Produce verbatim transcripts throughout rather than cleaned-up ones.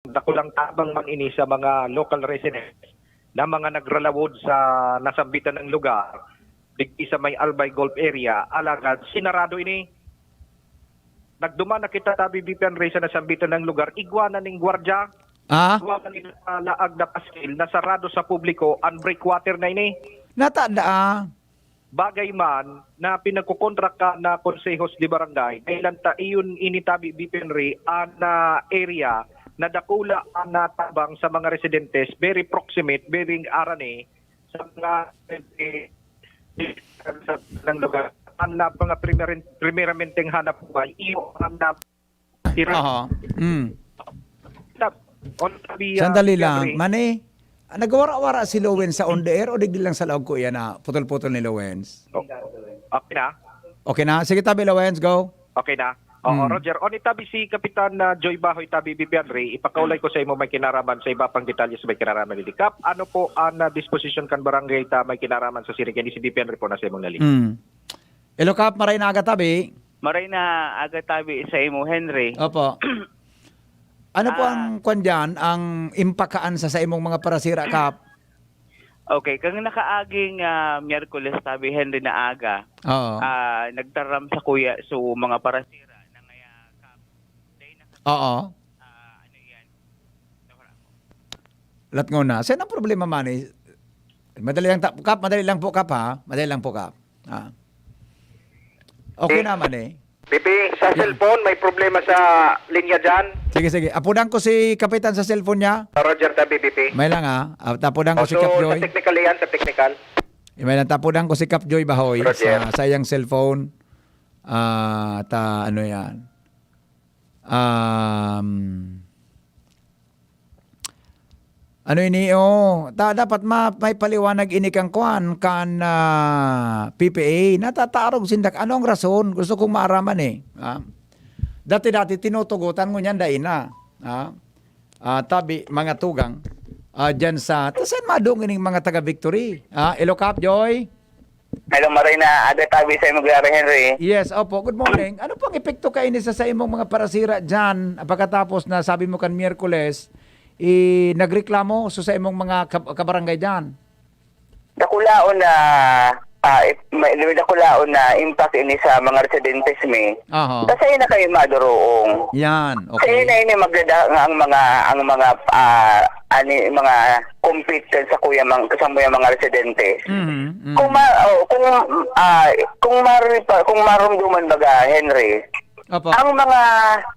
dakulang tabang man ini sa mga local residents na mga nagralawod sa nasambitan ng lugar, digdi sa may Albay Golf Area, alagad sinarado ini. Nagduman na kita tabi, B P Henry, sa nasambitan ng lugar, igwa na ning gwardya, Ah? igwa na ning, ah, laag na paskil, nasarado sa publiko ang breakwater na ini. Natada, ah. Bagay man na pinagkukontra ka na konsehos de barangay, dahil ang ta-, iyon ini tabi, B P Henry, an, ah, area na dakula an natabang sa mga residentes, very proximate, very arani sa mga ng lugar. Ang na-, mga primeren-, primeramenteng hanap buhay, iyo ang na-, tira. Aha. Mm. Tap-, on tabi, ah, Sandali lang. Henry. Mani, ah, nagwara-wara si Lowen sa on the air o digdi lang sa laog ko iyan na putol-putol ni Lowens? Oh. Okay na? Okay na? Sige, tabi, Lowens, go. Okay na? Oo, Mm. Roger. On itabi si Kapitan, ah, Joy Bahoy, tabi, B P Henry, ipakaulay ko sa imo may kinaraman sa iba pang detalye sa may kinaraman ni Kap. Ano po ang, ah, disposition kan barangay ta may kinaraman sa siring kani si B P Henry po na sa imong nali? Mm. Hello, Kap. Maray na aga, tabi. Maray na aga tabi sa imo, Henry. Opo. Ano po Ah. ang kwan diyan, ang impact kaan sa, sa imong mga parasira, Kap? Okay, kang nakaaging, ah, Miyerkules tabi, Henry, na aga, Oo. ah, nagtaram sa kuya, so, mga parasira na ngaya, Kap, dahil na Oo. ah, ano yan? Nawala ako. Latngon na. Saan ang problema, Manny? Madali lang, ta-, Kap, madali lang po, Kap, ha? Madali lang po, Kap. Ah. Okay Eh, naman eh. B P, sa Yeah. cellphone, may problema sa linya dyan. Sige, sige. Apudan ko si Kapitan sa cellphone niya. Roger, tabi, B P. May lang, ah. Ah, tapudan ko Oh, si so, Kap sa Joy. technical yan, sa technical. Eh, may lang, tapudan ko si Kap Joy Bahoy Roger. sa, sa iyang cellphone. Ah, ta, ano yan. Um, Ano ini, oh, ta-, dapat ma-, may paliwanag ini kan kwan, kan, ah, P P A. Natatarog sinda. Ano ang rason? Gusto kong maaraman eh. Ah. Dati-dati tinutugutan, ngunyan dai na. Ah. Ah, tabi, mga tugang. Ah, dyan sa, ta saan madong ining mga taga Victory? Ah, Elo Cap, Joy? Hello, Marina. Aga tabi sa imo, Gary Henry. Yes, opo. Good morning. Ano pong epekto kaini sa, sa imong mga parasira dyan? Pagkatapos na sabi mo kan Miyerkules, i-, nagreklamo so sa imong mga kab-, kabarangay dyan? Dakulaon na, ah, ip-, may, may dakulaon na impact ini sa mga residentes mi. Aha. Kasi na kayo maduruong. Yan, Kaya okay. na ini magdada nga ang mga, ang mga, ah, ani, mga compete kan sa kuya mang-, sa mga, mga residente. Mhm, mhm. Kung ma-, oh, kung, ah, kung mari-, pa-, kung marumduman baga, Henry, Opo. ang mga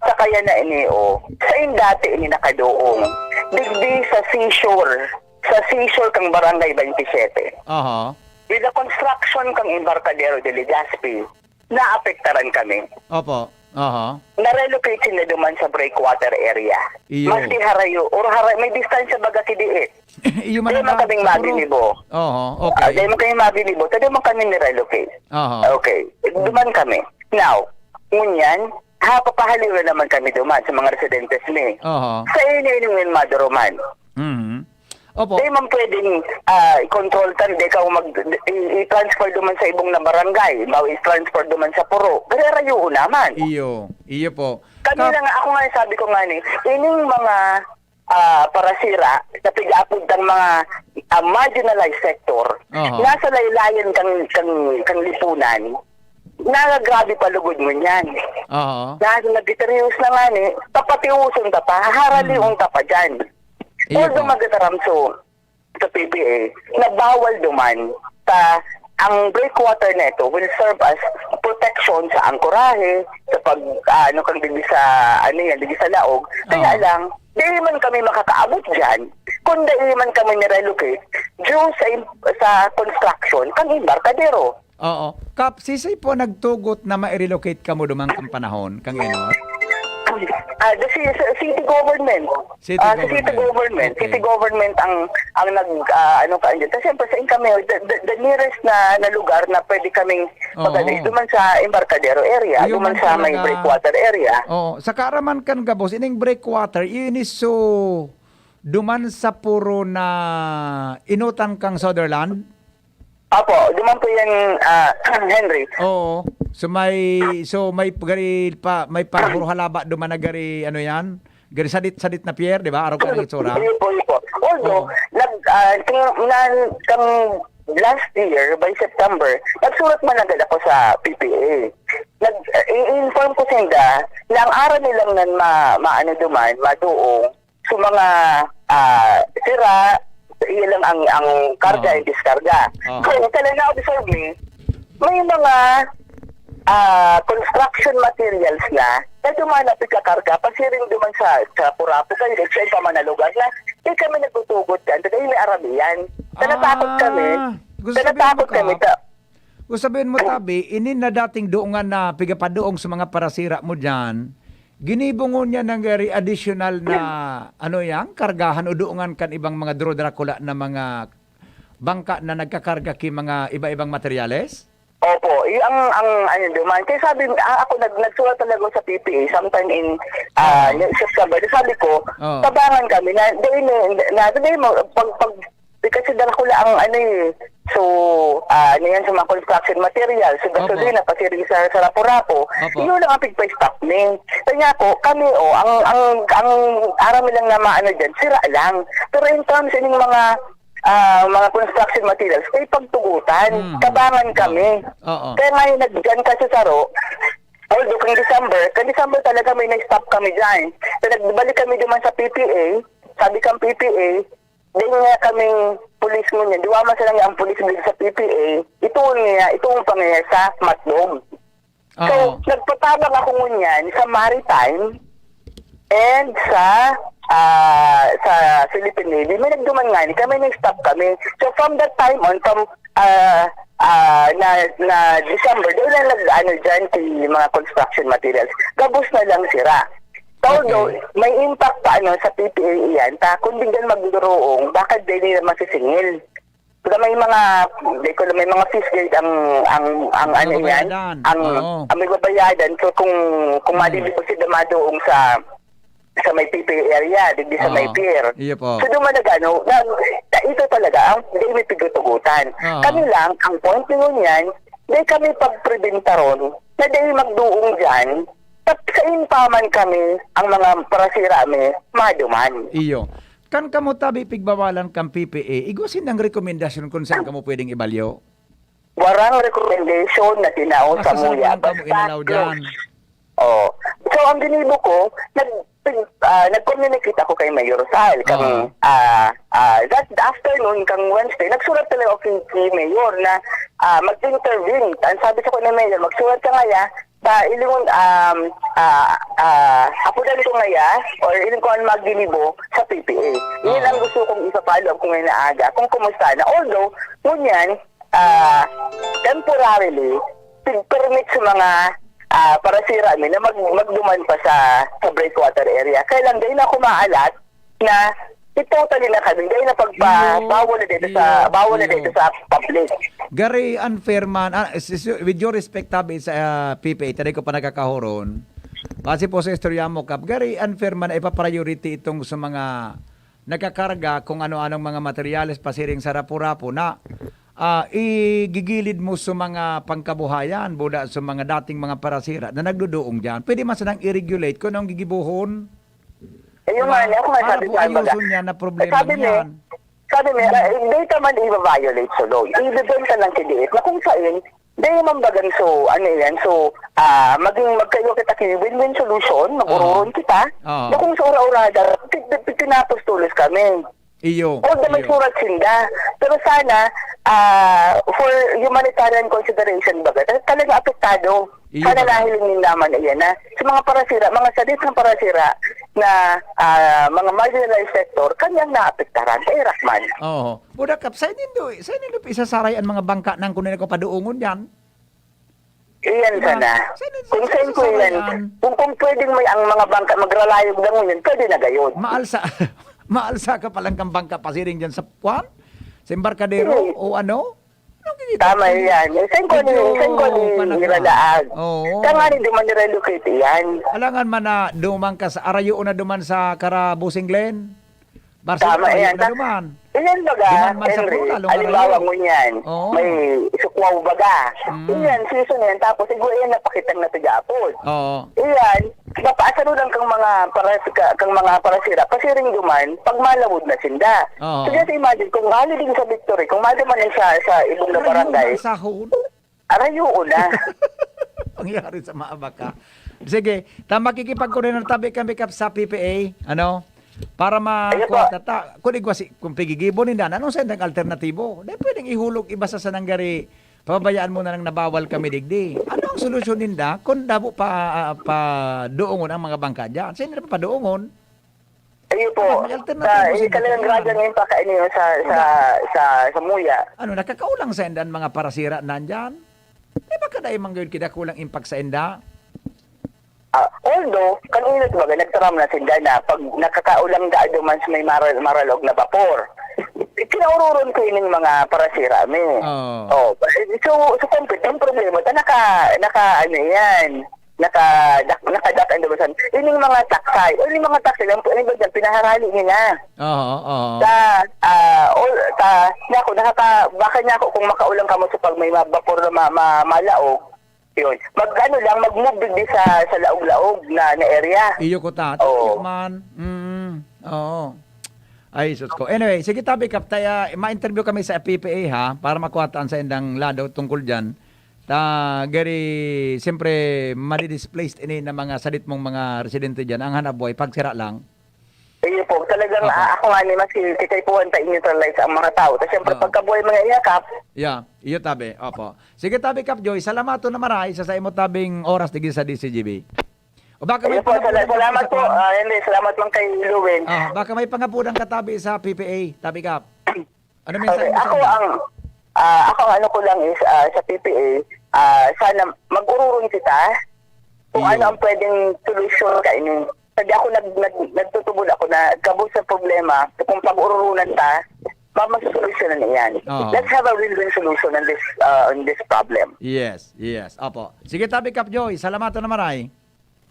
sakayan na ini, oh, sa dati ini nakadoong. Digdi sa seashore, sa seashore kang Barangay twenty-seven. Aha. With the construction kang Embarcadero de Legazpi, naapektaran kami. Opo. Aha. Na-relocate sila duman sa breakwater area. Iyo. Maski harayo, or hara-, may distansya baga ki diit. Iyo man Di ang man kaming siguro. maginibo. Oho, Ah, okay. di man kami maginibo, ta di man kami nirelocate. Oho. Okay. Duman kami. Now, ngunyan, ha, papahaliw na naman kami duman sa mga residentes ni. Oho. Sa ini, ini ngunyan maduruman. Mhm. Opo. Di man pwedeng, ah, i-control ka, di ka mag-, i-, i-transfer duman sa ibong na barangay, bawa i-transfer duman sa Puro. Gari-rayo naman. Iyo, iyo po. Kami Kap- na nga, ako nga, sabi ko nga ni, ining mga, ah, parasira, sa pig-apod tang mga, ah, marginalized sector, Oho. nasa laylayan kang, kang, kang lipunan, nagagrabe pa lugod mo niyan. Oho. Na nagtitirios na nga ni, papatiuson ta pa, haralion Hmm. ta pa dyan. Iyo Although po. magkataramso sa P P A, na bawal duman ta ang breakwater neto will serve as protection sa angkorahe, sa pag, ah, ano, kang digdi sa, ano yan, digdi sa laog. Kaya Oo. lang, di man kami makakaabot dyan kung di man kami nirelocate due sa im-, sa construction kang embarkadero. Oo. Kap, sisay po nagtugot na ma-relocate kamo duman kan panahon, kang Enot? Ah, the ci-, sa city government. City Ah, sa city government. government. Okay. City government ang, ang nag, ah, ano ka, andyan. Kasi siyempre, sa kami, the, the, the nearest na, na lugar na pwede kaming Oo. mag-alis, duman sa embarcadero area, Iyo duman man sa may talaga. breakwater area. Oo. Sa kaaraman kan gabos, ining breakwater, iyon is so, duman sa Puro na enotan kang Sutherland? Opo, duman po yan, ah, Henry. Oo. So may, so may gari pa, may pagburuhalaba duman na gari, ano yan? Gari sadit-sadit na pier, di ba? Arog ka ng itsura. Iyo po, iyo po. Although, Oo. nag, ah, ting, nan, kang last year, by September, nagsurat man agad ako sa P P A. Nag, ah, i-inform ko sinda na ang aram nilang nan ma, maano duman, maduong, sa mga, ah, sira, sa iya lang ang, ang karga Oo. and diskarga. Oo. So, talaga na-observe ni, may mga ah, construction materials na, na duman na pigkakarga, pasiring duman sa, sa Purapo kayo, let's say, sa mga lugar na, di kami nagtutugot yan, dahil may aramiyan. Sa natakot kami, Ah, gusto sa sabihin mo natakot kami, ka, sa, gusto sabihin mo, Tabi, inin na dating doongan na pigapadoong sa mga parasira mo dyan, ginibungon niya ng very additional na, ano yan, kargahan o doongan kan ibang mga drodrakula na mga bangka na nagkakarga ki mga iba-ibang materyales? Opo, y- ang ang ano duman. Kaya sabi, ah, ako nag nagsulat talaga ako sa P P A sometime in ah, Ah. September. Di sabi ko, Oh. tabangan kami na dahil na, na, na, na mo pag pag di kasi dala ko lang ang ano eh. So, ah, ano yan sa mga construction materials, sa Opo. gasolina, pasiring sa, sa rapo-rapo, Opo. yun lang ang pigpa-stop ni. Kaya po, kami, oh, ang, ang, ang aram lang na maano dyan, sira lang. Pero in terms ining mga ah, mga construction materials, may pagtugutan. Mm. Tabangan kami. Oo. Kaya nga yung nagdiyan kasi saro, although kang December, kang December talaga may na-stop kami dyan. So nagbalik kami duman sa P P A, sabi kang P P A, di nga kaming pulis mo niya, duwa man sa lang ang pulis mo sa P P A, ituon niya, ituon pa niya sa MatDom. So, Oo. nagpatabang ako ngunyan sa maritime and sa ah, sa Philippine Navy. May nagduman nga ni kami, na-stop kami. So, from that time on, from ah, ah, na, na December, doon lang nag-ano dyan, si mga construction materials. Gabos na lang sira. Although, Okay. may impact pa ano sa P P A iyan, ta kung di dyan magduruong, baka di nila masisingil. Saka may mga, di ko alam, may mga fish guide ang, ang, ang ano yan, Babayadan. ang, Oo. ang may babayadan. So kung, kung Mm. madidibog si Damadoong sa, sa may P P area, digdi sa may Oo. pier. Iyo po. So duman nag-ano, na, na, ito talaga, ang, di may pigtutugutan. Oo. Kami lang, ang point ninyo niyan, di kami pagprebentaron, na di magduong dyan, sa, sa impaman kami, ang mga parasira mi, maduman. Iyo. Kan kamo tabi pigbawalan kan P P A, igwa sindang rekomendasyon kun saan kamo pwedeng ibalyo? Warang recommendation na tinao sa Basta sa muya. Bangka mo Basta inalaw close. Dyan. Oh. So, ang ginibo ko, nag, ah, nag-communicate ako kay Mayor Sal. Kang, Oo. ah, ah, that afternoon, kang Wednesday, nagsurat talaga ako kay, kay Mayor na ah, mag-intervene. Ang sabi sa ko ni Mayor, magsurat ka ngaya, sa ilingon, um, ah, ah, apudan ko ngaya, or iling ko ang maginibo sa P P A. Yun ang Oo. gusto kong ipapalo kung may naaga, kung kumusta na. Although, ngunyan, ah, temporarily, permit sa mga ah, parasira mi na mag, magduman pa sa, sa breakwater area. Kaya lang, dahil na ako maalat na i-totally na kami, dahil na pagpa, Iyo, bawal na dito sa, iyo, bawal na iyo. dito sa public. Gary unfair man, ah, s- s- with your respect tabi sa ah, P P A, taday ko pa nagkakahoron. Base po sa istorya mo, Kap, Gary unfair man na ipapriority itong sa mga nagkakarga kung ano-anong mga materyales pasiring sa rapu-rapu na ah, igigilid mo sa mga pangkabuhayan, buda sa mga dating mga parasira na nagduduong diyan. Pwede man sanang i-regulate kung anong gigibohon. Ayun Diba? nga, ako nga Para sabi po sa baga. ayuson niya na problema Sabi niya, niyan. sabi niya, Mm. eh, hindi ka man i-violate sa law. I-defend ka lang si D F na kung saan, di man bagan so, ano yan, so, ah, maging magkayo kita ki win-win solution, mag-ururon Oo. kita, Oo. na kung sa ura-urada, ti- ti- tinatos-tulos kami. Iyo, Although may iyo. surat sinda. Pero sana, ah, for humanitarian consideration baga, ta- talaga apektado. Iyo, Sana baga. nahiling ninda man iyan na sa mga parasira, mga sadit ng parasira na ah, mga marginalized sector, kanyang naapektaran. Kay Rahman. Oo. Buda Kap, sa nindo, sa nindo isasaray ang mga bangka nang kunin ko paduungon yan? Iyan Diba? sana. Sa, sa, Kung sa, saan sa ko iyan, Sarayan. kung, kung pwedeng may ang mga bangka magralayog na ngunyan, pwede na gayon. Maalsa, maalsa ka palang kang bangka pasiring dyan sa kwan? Sa embarkadero? Oo. O ano? Anong kikita Tama ko? iyan. Eh, saan ko ni, Medyo saan ko ni panagwa. Iralaag? Oo. Kaya nga ni, di man nirelocate iyan. Alangan man na duman ka sa, arayo na duman sa Karabusing Glen? Barcelona, Tama arayo iyan. na Ta- duman. Iyan baga, Duman man sa Henry, pro, lalong halimbawa arayo. ngunyan, Oo. may sukwaw baga. Mm. Iyan, season yan, tapos igwa yan, napakitang na tigapon. Oo. Iyan, mapaasaro lang kang mga parasika, kang mga parasira, pasiring duman, pag malawod na sinda. Oo. So, just imagine, kung hali din sa Victory, kung mali man yan sa, sa ibong na Ay, barangay, ang sahod. Arayo na. Pangyari sa mga baka. Sige, ta makikipagkoordinar tabi kami kap sa P P A, ano? Para Ayun po. makuha ta, ta, kung igwa si, kung pigigibo ninda, anong sa indang alternatibo? Di pwedeng ihulog iba sa sananggari, pababayaan mo na lang na bawal kami digdi. Ano ang solusyon ninda kung dabo pa, ah, pa doongon ang mga bangka dyan? Sino na pa doongon? Ayun po. Ano, may alternatibo Sa, sa hindi talagang Bacolod. grabe ang impact kayo sa, sa, sa, sa Muya. Ano, nakakaulang sa indan mga parasira nandyan? Di ba kada imang gawin kidakulang impact sa inda? Ah, although, kanina, kumbaga, nagtaram na sinda na pag nakakaulang daan duman sa may maral-, maralog na bapor, kinaururon ko ining mga parasira, mi. Oo. Oh, so, so, kumpit, ang problema, ta naka, naka, ano yan, naka, dak-, nakadak ang dumasan. Ining mga taksay, o ining mga taksay, ang, ang iba dyan, pinaharali nila. Oo, oo. Sa, ah, ol-, sa, niya ako, nakaka-, baka niya ako kung makaulang ka mo sa pag may ma-, bapor na ma-, ma-, malaog, yun. Mag-ano lang, mag-move digdi sa, sa laog-laog na, na area. Iyo ko ta. Oo. Tama man. Mm, oo. Ay, sus ko. Anyway, sige, tabi, Kap, ta, ah, ma-interview kami sa P P A, ha, para makuha taan sa indang lado tungkol dyan. Ta, gari, siyempre, madi-displaced ini na mga sadit mong mga residente dyan. Ang hanap buhay, pagsira lang. Iyo po, talagang, Opo. ah, ako nga ni mas ki-, kitaipuhan ta i-neutralize ang mga tao. Tas siyempre, Oo. pagkabuhay mga iya, Kap. Yeah, iyo tabi. Opo. Sige, tabi, Kap Joy. Salamaton na maray sa, sa imo tabing oras digdi sa D C G B. O baka may Ayun po, sala-, pangapunan ka salamat sa po. kwan? Ah, hindi, salamat man kay Lewin. Ah, baka may pangapunan ka tabi sa P P A, tabi, Kap. Ano mensahe Okay, mo sa ako inyo? ang, ah, ako ang ano ko lang is, ah, sa P P A, ah, sana mag-ururong kita kung Iyo. ano ang pwedeng solusyon kaini. Kasi ako nag-, nag-, nagtutubod ako na gabos sa problema, kung pag-ururunan ta, ma-, masosolusyonan na yan. Oo. Let's have a win-win solution on this, ah, on this problem. Yes, yes. Opo. Sige, tabi, Kap Joy. Salamaton na maray.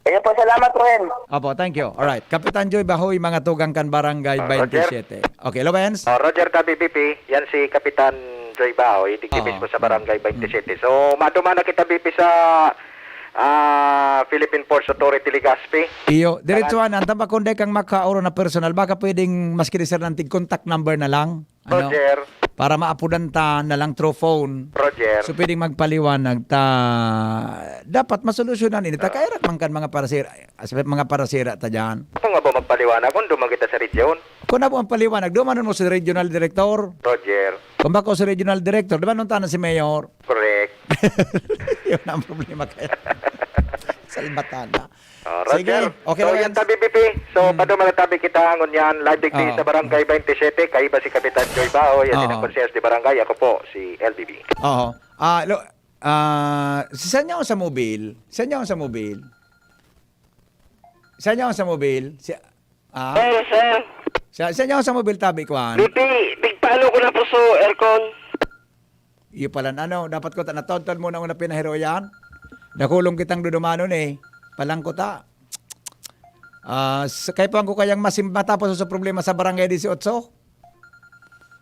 Ayun po, salamat po, Hen. Opo, thank you. Alright. Kapitan Joy Bahoy, mga tugang kan Barangay Ah, Roger. twenty-seven. Okay, Lawrence? Ah, Roger, tabi, B P. Yan si Kapitan Joy Bahoy, digdi Oo. mismo sa Barangay Mm. twenty-seven. So, maduman na kita, B P, sa, ah, Philippine Ports Authority, Legazpi. Iyo, diretso Tangan. na, ang tabakon day kang makaoro na personal, baka pwedeng maski di sir ng tig contact number na lang, ano? Roger. Para maapudan ta na lang through phone. Roger. So, pwedeng magpaliwanag ta, dapat masolusyonan ini. Ta, Ah. kairak man kan mga parasira, as-, mga parasira ta dyan. Kung abo magpaliwanag, kung duman kita sa region. Kung abo ang paliwanag, dumanon mo sa regional director. Roger. Kung bako sa regional director, dumanon ta na si Mayor. Correct. Yun ang problema kaya. Salbatana. Ah, Sige, Roger. okay So, lang yan yan. tabi, B P. So, Hmm. paduman na tabi kita, ngunyan, live digdi Oo. sa Barangay twenty-seven, kaiba si Kapitan Joy Bao, yan din ang Oo. concierge de barangay. Ako po, si L B B. Oo. Ah, lo-, ah, si Sanyaw sa mobil? Sanyaw sa mobil? Sanyaw sa mobil? Si, ah? Sir, sir. Sa, Sanyaw sa mobil, tabi, kwan? B P, bigpaano ko na po sa aircon? Iyo pala, ano, dapat ko ta-, natawtad mo na una pinahiro yan. Nakulong kitang dudumanon eh. Palang ko ta. Ah, sa, kay puwang ko kayang masim-, matapos sa problema sa Barangay dieciocho.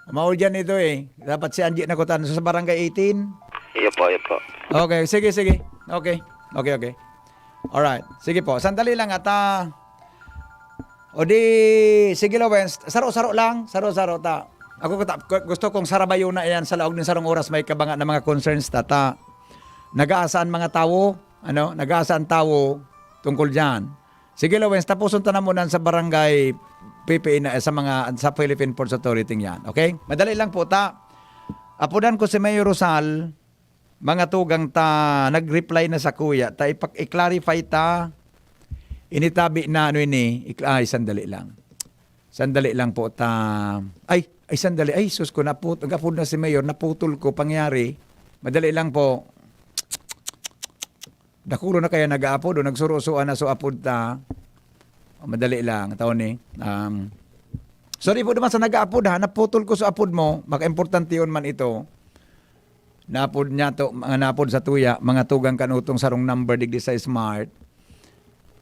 Mao dyan ito eh. Dapat si Angie na kutan sa Barangay eighteen. Iyo po, iyo po. Okay, sige, sige. Okay. Okay, okay. Alright. Sige po. Sandali lang at, ah, o di, sige, Lawens, saro-saro lang, saro-saro ta. Ako kata-, gu-, gusto kong sarabayon na yan sa laog ng sarong oras may kabanga na mga concerns ta, ta. Nag-aasa ang mga tawo, ano, nag-aasa ang tawo tungkol dyan. Sige, Lawens, tapuson ta na muna sa barangay P P A na, sa mga, sa Philippine Ports Authority yan. Okay? Madali lang po ta. Apudan ko si Mayor Rosal, mga tugang ta, nag-reply na sa kuya, ta ipak-, i-clarify ta, initabi na ano ini, ik-, ay, sandali lang. Sandali lang po ta, ay, ay, sandali, ay, sus ko, naput-, nag-apod na si Mayor, naputol ko, pangyari, madali lang po, dakulo na kaya nag-aapod o nagsuro-suan na so apod ta, madali lang, Tony. Um, sorry po naman sa nag-aapod ha, naputol ko sa apod mo, maka-importante yun man ito. Napod niya to, mga napod sa tuya, mga tugang kanutong sarong number digdi sa smart.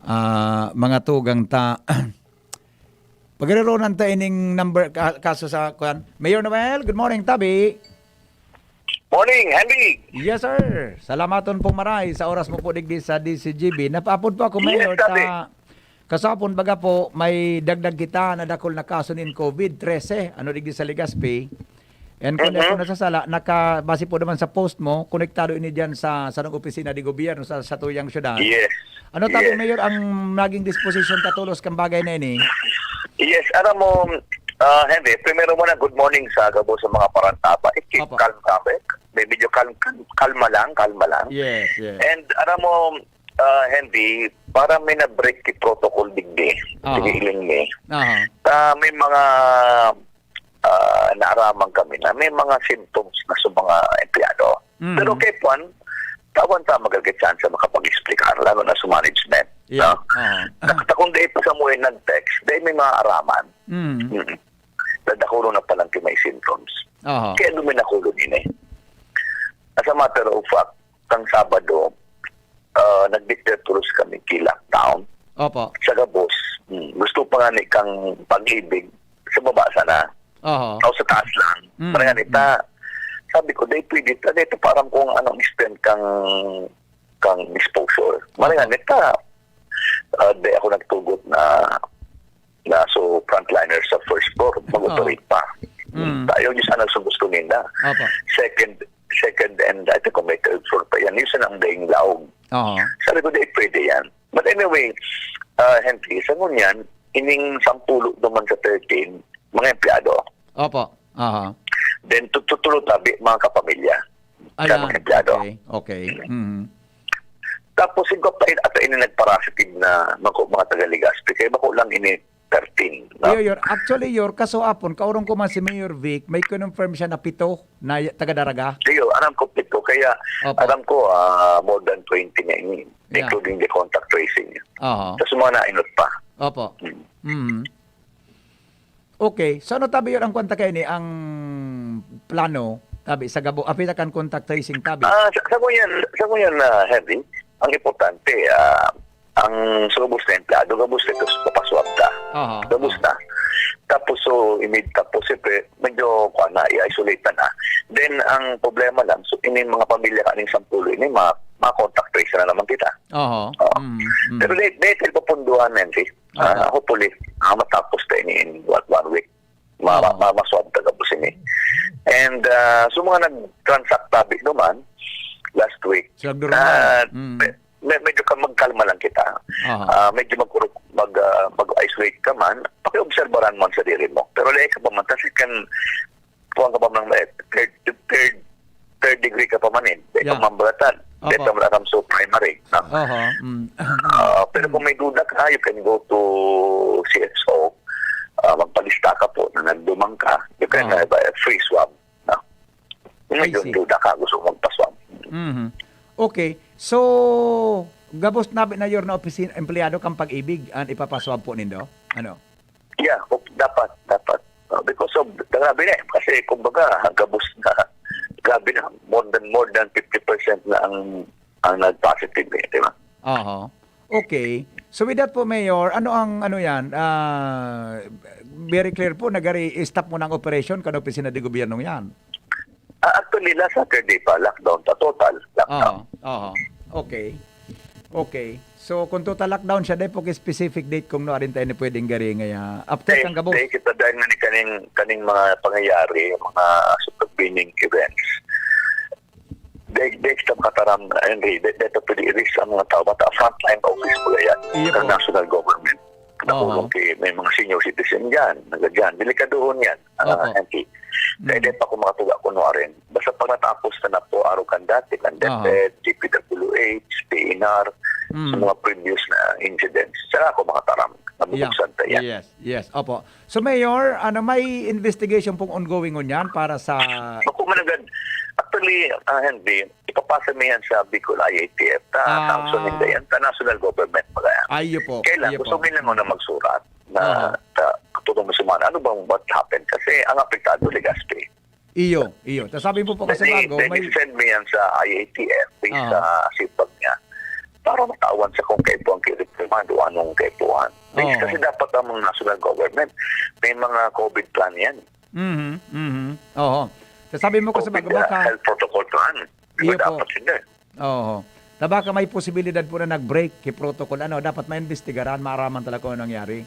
Ah, mga tugang ta, Pagirironan ta ining number ka-, kaso sa kuan. Mayor Noel, good morning, tabi. Morning, Henry. Yes, sir. Salamaton pong maray sa oras mo po digdi sa D C G B. Napaapod po ako, Yes, Mayor, tabi. ta kasapon baga po may dagdag kita na dakul na kaso nin covid trese, ano, digdi sa Legazpi. And kung Mhm. ako nasasala, naka, base po naman sa post mo, konektado ini diyan sa, sa opisina de gobyerno sa, sa tuyang syudad. Yes. Ano, tabi, Yes. Mayor, ang naging disposition katolos kan bagay na ini? Yes, alam mo, ah, Henry, primero muna, good morning sa gabo sa mga parantaba. I-keep Opo. calm kami. May medyo calm, calm, kalma lang, kalma lang. Yes, yes. And alam mo, ah, Henry, para may na-break ki protocol digdi, Aha. digdi iling ni. Aha. Ah, may mga ah, naaraman kami na may mga symptoms na sa mga empleyado. Mhm. Pero kay Juan, tawan ta magalgit saan sa makapag-explicar, lalo na sa management. Yeah. No? Aha. Nakita kong dahil pa sa mga nag-text, dahil may mga araman. Mm. Mm. Nadakulo na palang may symptoms. Aha. Kaya duminakulo din eh. As a matter of fact, kang Sabado, ah, nag-declare tulos kami ki lockdown. Opo. Sa gabos, hmm, gusto pa nga ni kang pag-ibig, sa baba sana. Aha. O sa taas lang. Mm, Parang ganita, sabi ko, "Dahil pwede ta, dahil parang kung anong extent kang, kang exposure." Parang Opo. Ganita, ah, di ako nagtugot na na so frontliners sa first floor, mag-operate pa. Mm. Tayo, Diyos ang nagsumbos ko ninda. Opo. Second, second and I think kung may third floor pa yan, yun sana ang daing laog. Aha. Sabi ko, di pwede yan. But anyway, uh, Henry, sa ngunyan, ining sampulo naman sa thirteen, mga empleyado. Opo. Aha. Then, tutulo tabi, mga kapamilya. Ayan. Mga empleyado. Okay. Okay. Mhm. Tapos, yung pa at ini nagparasitive na mga, mga taga-Legazpi, kaya bako lang ini thirteen. No? Iyo, Yor. Actually, Yor, kaso apon, kaurong ko man si Mayor Vic, may kinonfirm siya na pito na y- taga-Daraga. Iyo, alam ko pito, kaya Opo. alam ko ah, more than twenty na ini, Yeah. including the contact tracing. Aha. Tapos mga nainot pa. Opo. Hmm. Mhm. Okay. So, ano, tabi, Yor, ang kwanta kayo ni, ang plano, tabi, sa gabo, apita kan contact tracing, tabi? Ah, sa, sa ngunyan, sa ngunyan na, Henry, ang importante, ah, ang sa gabos na empleyado, gabos na ito, papaswab ta. Aha. Gabos na. Tapos, so, imid, tapos, siyempre, medyo, kuha na, i-isolate na na. Then, ang problema lang, so, ini mga pamilya kaning sampulo, ini, ma, ma-contact trace na naman kita. Aha. Oo. Mhm. Mhm. Pero dahil, dahil sa papunduhan, Henry, ah, Aha. hopefully, ah, matapos tayo ini in what, one week. Ma, Oo. ma, ma, maswab ta gabos ini. And, ah, so, mga nag-transact tabi naman, last week, Sa abnormal. ah, Mm. me- me- medyo ka magkalma lang kita. Aha. Ah, medyo mag, mag, ah, mag-isolate ka man, pakiobserbaran mo ang sarili mo. Pero lahi ka pa man, kasi kan, kuwan ka pa man, eh, third, third, third degree ka pa man eh. Dahil Yeah. ka mambalatan. Dahil Opo. ka malaram sa primary. No? Aha. Mm. Ah, pero kung may duda ka, you can go to C S O. Ah, magpalista ka po na nagdumang ka. You can Ah. have a free swab. No? Kung may I see. duda ka, gusto mong magpaswab. Mhm. Okay. So, gabos na, Mayor, na opisina, empleyado kan Pag-ibig, an ipapaswab po nindo? Ano? Yeah, of- dapat, dapat. Uh, because of, grabe na eh. Kasi kumbaga, gabos na. Grabe na. More than, more than fifty percent na ang, ang nag-positive eh, di ba? Aha. Okay. So with that po, Mayor, ano ang, ano yan? Ah, very clear po, nagari-stop mo ng operation kan opisina de gobyerno yan. Ah, actually, last Saturday pa, lockdown pa, total lockdown. Aha. Aha. Okay. Okay. So kung total lockdown siya, dahil po specific date kung no arin tayo ni pwedeng gari ngaya. After Dahil, kang gabos. dahil kita dahil nga ni kaning, kaning mga pangyayari, mga supervening events. Dahil, dahil kita makataram, Henry, dahil, dahil ito pwede i-risk ang mga tao, mata frontline office po yan, Iyo ng po. national government. Oo. Nakulong kay, may mga senior citizen dyan, naga dyan. Delikadohon yan, ah, Opo. Henry. Mm. Dahil, dahil pa kung makatuga ko no arin. Basta pag natapos na na po, araw kan dati, kan Aha. DepEd, DPWH, PNR, Mm. sa mga previous na incidents, saka ako makataram. Nabubuksan tayo. Yes, yes. Opo. So Mayor, ano, may investigation pong ongoing ngunyan para sa... Ako managad, actually, ah, Henry, ipapasa mo yan sa Bicol I A T F. Ta, Ah. sanction din yan. Ta, national government pa kaya. Ayo po. Kailan, Iyo gusto po. nila muna magsurat na Aha. ta, katulong mo sa mga, ano bang what happened? Kasi ang apektado, Legazpi. Iyo, iyo. Tas sabi po po kasi Then, bago, then may... send mo yan sa I A T F, based Aha. sa sipag niya. para matawan sa kung kaipuhan ki-, reprimand o anong kaipuhan. Yes, Oo. kasi dapat ang mga national government, may mga COVID plan yan. Mhm, mhm. Oho. Sasabi mo kasi COVID, bago ah, ka health protocol plan. Di ba Iyo po. dapat sila? Oho. Ta baka may posibilidad po na nag-break ki protocol, ano, dapat maimbestigaran, maaraman talaga kung anong nangyari.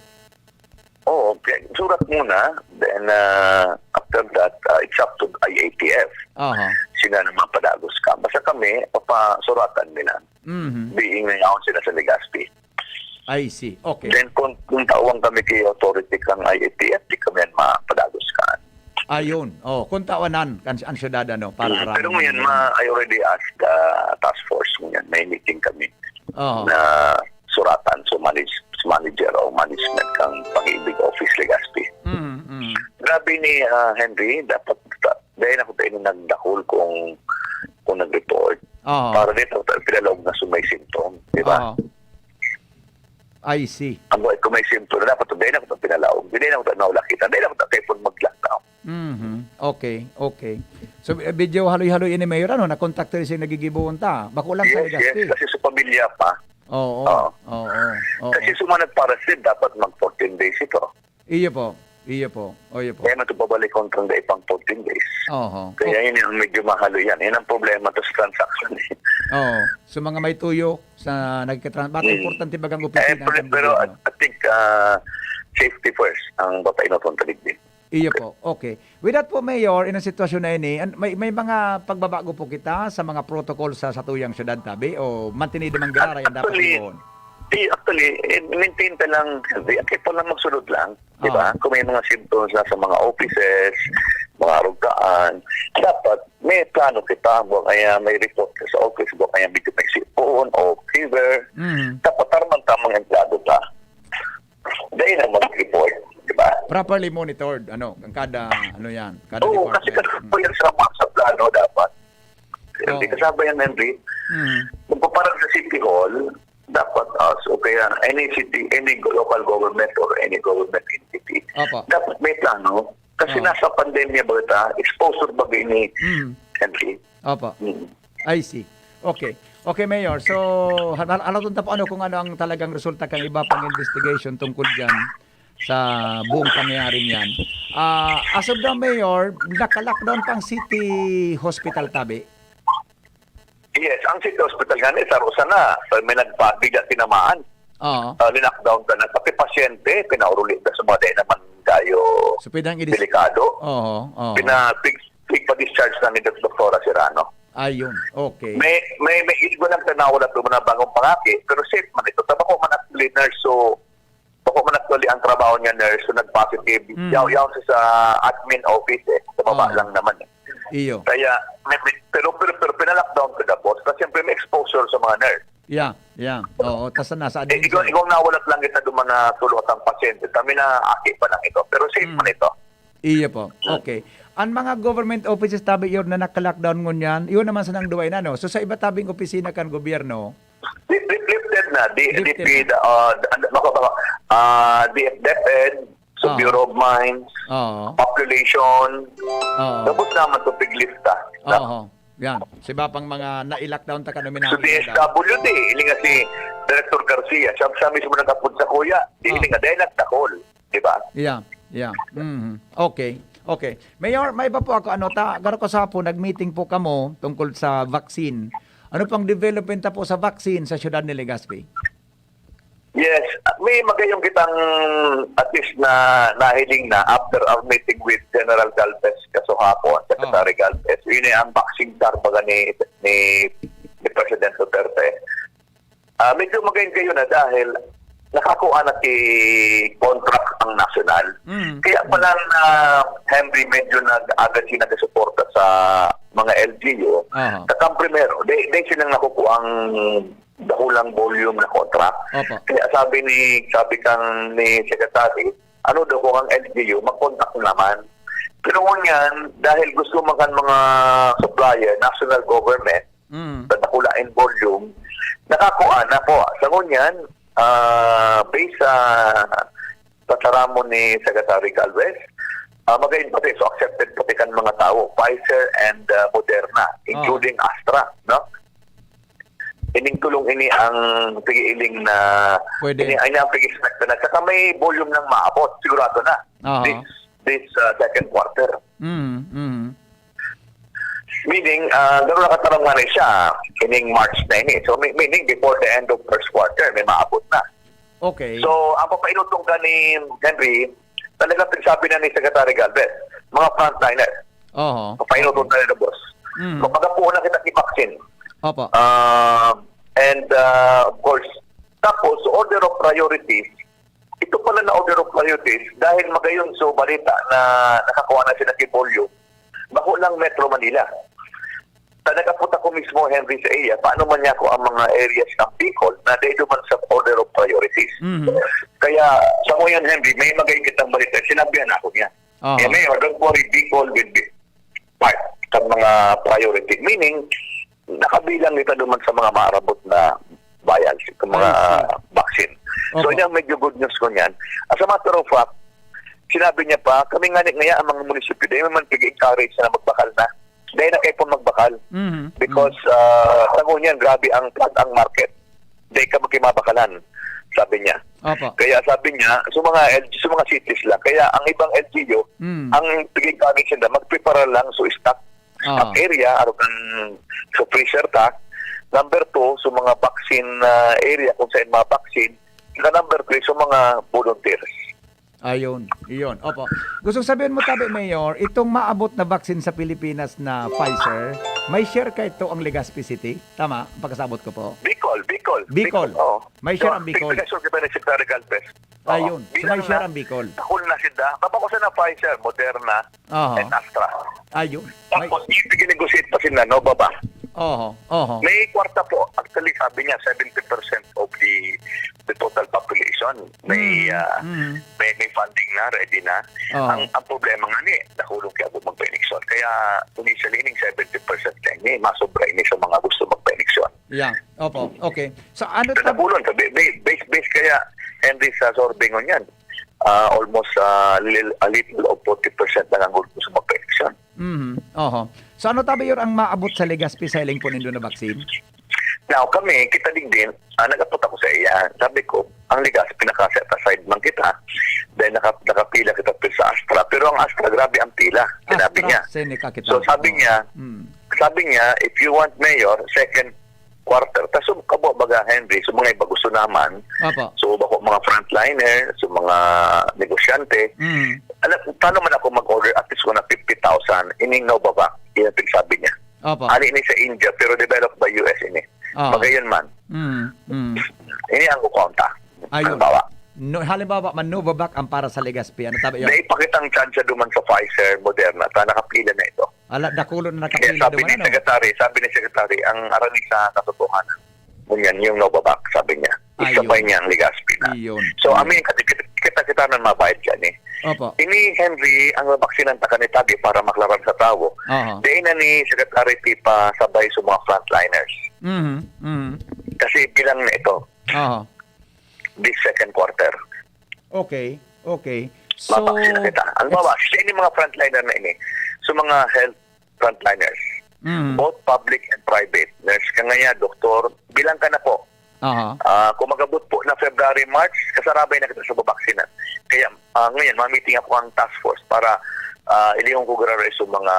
Oo, kaya surat muna, then, ah, after that, ah, it's up to I A T F. Aha. Sila na mapadagos ka. Basta kami, papasuratan nila. Mhm. Being na yaon sila sa Legazpi. I see. Okay. Then kung, kung tawang kami kay authority kang I A T F, di kami yan mapadagos ka. Ayun. Oh, kung tawanan kan ang syudad, ano, para Mm, araman pero ngayon, na ma-, I already asked the task force ngayon. May meeting kami Oo. na suratan sa manage-, sa manager o management kang Pag-ibig Office Legazpi. Mm, mm. Grabe ni, ah, Henry, dapat ta-, dahil ako tayo nagdakol kung, kung nag-report. Oo. Para dito, ta-, pinalaog na sa may symptom, di ba? Oo. I see. Ang buhay ko may symptom, dapat dahil ako tayo pinalaog. Dahil ako tayo naulakita. Dahil ako tayo kaya pag mag-lockdown. Mhm. Okay, okay. So, eh, medyo haloy-haloy ini, Mayor, ano, nakontakto rin siya nagigibuhon ta. Bako lang sa Yes, Legazpi. yes. Kasi sa pamilya pa. Oo, Oo. oo, oo. Kasi sa mga nagpa-receive, dapat mag fourteen days ito. Iyo po. Iyo po. O, iyo po. Kaya man ito babalik kontra ang dai pang fourteen days. Oho. Kaya O- yun yung medyo mahalo yan. Yan ang problema to sa transaction eh. Oo. So, mga may tuyo sa nagkatran-, baka Mm. importante bagang Eh, opisina pero, ng pero gobyerno. I think, ah, safety first ang papainot ng taligdi. Iyo po. Okay. With that po, Mayor, in ang sitwasyon na ini, an-, may, may mga pagbabago po kita sa mga protocol sa satuyang syudad, tabi? O mantinido man giraray ang dapat Actually, gibohon? di, actually, eh, maintain ta lang, di, ang kaipuhan lang magsunod lang, di ba? Ah. Kung may mga symptoms na sa mga offices, mga rugtaan, dapat may plano kita, buwag kaya may report ka sa office, buwag kaya medyo may sipon o fever, Mhm. dapat tamang-tamang empleyado ka. Dahil na mag-report, di ba? Properly monitored, ano, ang kada, ano yan, kada Oo, kasi department. Kasi Mm. po yan sa mga sa plano dapat. Hindi Oo. kasabay yan, Henry. Mm. Kung paparang sa City Hall, dapat us, o kaya any city, any local government or any government entity, Opo. dapat may plano. Kasi Oo. nasa pandemya ba ta? Exposure ba ini, Mm. Henry? Opo. Mm. I see. Okay. Okay, Mayor. So, hal-, hal-, halaton ta po ano kung ano ang talagang resulta kan iba pang investigation tungkol diyan sa buong pangyayaring yan. Ah, as of now, Mayor, naka-lockdown pa ang City Hospital, tabi? Yes, ang City Hospital nga ni, saro sana. So, may nagpabigla tinamaan. Oo. Ah, linakdown ka na. Pati pasyente, pinauruli ka sa mga dahil naman tayo So, pwedeng i-dis-, delikado. Oo, oo. Pina-, pig-, pigpa-discharge na ni Dok-, Doktora Serrano. Ayun, okay. May, may, may iba lang na nawala doon na bagong pangaki, pero safe man ito. Tabako man actually, nurse, so, bako man actually ang trabaho niya, nurse, so nag-positive. Mm. Yaw, yaw sa, sa admin office eh. Sa baba Ah. lang naman eh. Iyo. Kaya, may, may, pero, pero, pero pinalockdown ko na po. Kasi siyempre may exposure sa mga nurse. Yeah, yeah. Oo, tas nasa Eh, admin ikaw, siya. ikaw nawalat lang kita duman na tulot ang pasyente. Kami na aki pa lang ito. Pero safe Mm. man ito. Iyo po. Hmm. Okay. Ang mga government offices tabi yun na naka-lockdown ngunyan, yun naman sanang duway na, no? So, sa iba tabing opisina kan gobyerno? Li-, li-, lifted na. Di, Lifted D P, na. ah, d-, ano, baka, baka, ah, D F, DepEd, so Ah. Bureau of Mines, Oo. Population. Oo. Tapos naman to, piglista. Na? Oo. Yan. Sa iba pang mga na-lockdown ta kan So, uminahan D S W D, ilinga si Director Garcia. Siya, siya mismo nagkapod sa kuya. Di, Ah. ilinga, dahil nagdakol. Di ba? Yeah, yeah. Mhm. Okay. Okay. Mayor, may iba po ako, ano, ta, garo ko sa hapon, nag-meeting po kamo tungkol sa vaccine. Ano pang development ta po sa vaccine sa siyudad ni Legazpi? Yes, may magayong kitang at least na nahiling na after our meeting with General Galvez kasuhapon, Secretary Oh. Galvez. Yun ay ang vaccine car baga ni, ni, ni President Duterte. Ah, medyo magayon kayo na dahil nakakuha na ki contract ang nasyonal. Mm. Kaya pala na Henry medyo nag-agad siya nagsuporta sa mga L G U. Aha. Sa Cam Primero, di, di silang nakukuha ang dakulang volume na contract. Opo. Kaya sabi ni, sabi kang ni Secretary, ano daw kung ang L G U, mag-contact naman. Pero ngunyan, dahil gusto man kan mga supplier, national government, Mm. sa dakula in volume, nakakuha na po. Sa ngunyan, ah, based sa pataramon ni Secretary Galvez, ah, magayon pati, so accepted pati kan mga tao, Pfizer and, ah, Moderna, Ah. including Astra, no? Ining tulong ini ang pag-iiling na Pwede. ini, ini ang pag-expect na. Saka may volume ng maabot, sigurado na. Aha. This, this uh, second quarter. Mm, mm. Meaning, uh, gano'n nakataram nga na siya, ining March na ini. So, meaning, before the end of first quarter, may maabot na. Okay. So, ang papainutong ka ni Henry, talaga pinsabi na ni Secretary Galvez, mga frontliner. Oho. Papainutong tayo na, boss. Mm. Mapagapuon na kita ni vaccine. Opo. Uh, and, uh, of course, tapos, order of priorities, ito pala na order of priorities, dahil magayon so balita na nakakuha na sila ni Polio, bako lang Metro Manila. Sa nagapot ako mismo, Henry, sa iya, paano man niya ako ang mga areas ng Bicol na dahil man sa order of priorities. Mhm. Kaya, sa mo yan, Henry, may magayon kitang balita. Sinabihan ako niya. Aha. Eh, Mayor, don't worry, Bicol will be part sa mga priority. Meaning, nakabilang kita naman sa mga maarabot na vials, sa mga vaccine. So, yan medyo good news ko niyan. As a matter of fact, sinabi niya pa, kami nga ni, ngaya ang mga munisipyo, dahil man pag-encourage na magbakal na. Dahil na kayo po magbakal. Mhm. Because, ah, tango niyan, grabe ang flood ang market. Dahil ka magkimabakalan, sabi niya. Opo. Kaya sabi niya, sa mga L G, sa mga cities lang. Kaya ang ibang L G U, Mm. ang pag-encourage nila, magprepara lang sa stock. Ah. Stock area, araw kan sa freezer ta. Number two, sa mga vaccine, ah, area, kung saan mga vaccine. Saka number three, sa mga volunteers. Ayun, iyon. Opo. Gusto sabihin mo, tabi, Mayor, itong maabot na vaccine sa Pilipinas na Pfizer, may share ka ito ang Legazpi City? Tama? Ang pagkasabot ko po? Bicol, Bicol. Bicol. Oo. May share ang Bicol. Pinag-assume kita ni Secretary Galvez. Oo. Ayun. So, may share ang Bicol. Takol na sila. Tapos na Pfizer, Moderna, Aha. and Astra. Ayun. May Tapos, ipig-negotiate pa sila, no, baba? Oho, oho. May kwarta po. Actually, sabi niya, seventy percent of the the total population. May, Mm, ah, mm. may, may funding na, ready na. Oo. Ang, ang problema nga ni, nakulong kaya po magpa-eleksyon. Kaya, initially, ining seventy percent na ini, masobra ini sa mga gusto magpa-eleksyon. Yeah. Opo. Okay. So, ano So, tab- nakulong, sa ba-, ba-, base, base kaya, Henry, sa survey ngunyan, ah, almost, ah, lil-, a little of forty percent lang ang gusto magpa-eleksyon. Mhm. Oho. So, ano ta, Mayor, ang maabot sa Legazpi sa hiling po nindo na vaccine? Now, kami, kita din din, ah, nag-apot ako sa iya. Sabi ko, ang Legazpi, naka-set aside man kita. Then, naka-, nakapila kita pi-, sa Astra. Pero ang Astra, grabe ang pila. Sinabi niya. AstraZeneca kita. So, sabi Oo. niya, Mm. sabi niya, "If you want mayor, second quarter." Tas, so, kabo, baga, Henry, so, mga iba gusto naman. Opo. So, bako mga frontliner, so, mga negosyante. Mm. Alam, paano man ako mag-order, at least ko na fifty thousand, ining Novavax, yan ang pinagsabi niya. Opo. Hali ni sa India, pero developed by U S ini. Oo. Magayon man. Mm, mm. Ini ang kukonta. Ayun. Halimbawa. No, halimbawa man, Novavax ang para sa Legazpi. Ano tabi yun? May ipakitang tsansa duman sa Pfizer, Moderna, ta nakapila na ito. Ala, dakulo na Kaya nakapila sabi duman, ni ano? Secretary, sabi ni Secretary, ang arani sa katotohanan, ngunyan, yung Novavax, sabi niya. Ayun. Isabay niya ang Legazpi na. Ayun. So, Ayun. I mean, kita, kita, kita na mabayad yan eh. Opo. Ini, Henry, ang baksinan ta kanitabi para maklaran sa tawo. Aha. Di na ni Secretary Pipa sabay sa mga frontliners. Mhm, mhm. Kasi bilang na ito, Aha. this second quarter. Okay, okay. So, Mabaksinan kita. Ang ex- bawa, siya ini mga frontliner na ini. So, mga health frontliners. Mhm. Both public and private. Nurse ka ngaya, doktor, bilang ka na po. Aha. Ah, kung mag-abot po na February, March, kasarabay na kita sa babaksinan. Kaya, ah, ngayon, mamiting ako ang task force para, ah, ilihon ko grabe sa mga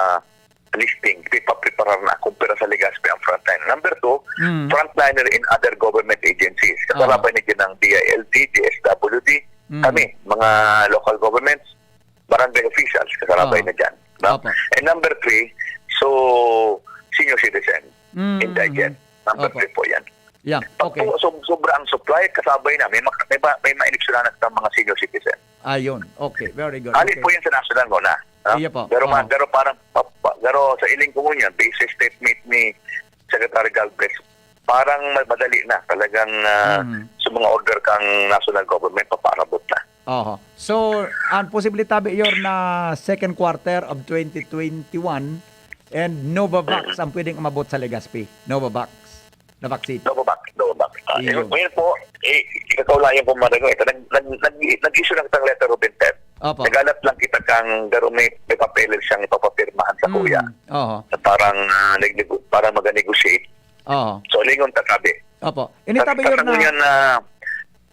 listing, pipapreparar na kung pira sa Legazpi ang frontline. Number two, Mm. frontliner in other government agencies. Kasarabay Ah. na dyan ang D I L G, D S W D, Mm. kami, mga local governments, barangay officials, kasarabay Ah. na dyan. No? Opo. And number three, so, senior citizen, Mm. indigent. Number Opo. three po yan. Yeah, Pag okay. po, sob-, sobra ang supply, kasabay na. May mak-, may ba, may maeleksyonan na mga senior citizen. Ayun. Okay, very good. Hali Okay. po yan sa national muna. No? Iya po. Pero ma-, Oo. pero parang, pa-, pa-, pero sa iling ko ngunyan, based sa statement ni Secretary Galvez, parang ma-, madali na. Talagang, ah, Mhm. sa mga order kang national government, papaarabot na. Oho. So, ang posible tabi, Yor, na second quarter of twenty twenty-one and Novavax Mm. ang pwedeng umabot sa Legazpi. Novavax na vaccine. Novavax, Novavax. Ah, Iyon. ngayon po, eh, ikakaulayan po, Madago, ito, nag-, nag-, nag-, nag-issue lang kitang letter of intent. Opo. Nagalat lang kita kang garo may, may papeles siyang ipapapirmahan sa Mm. kuya. Oho. Na parang, ah, nag-nego-, parang mag-negotiate. Oo. So, lingon ta tabi. Opo. Ini tabi, Yorme, na, ngunyan na,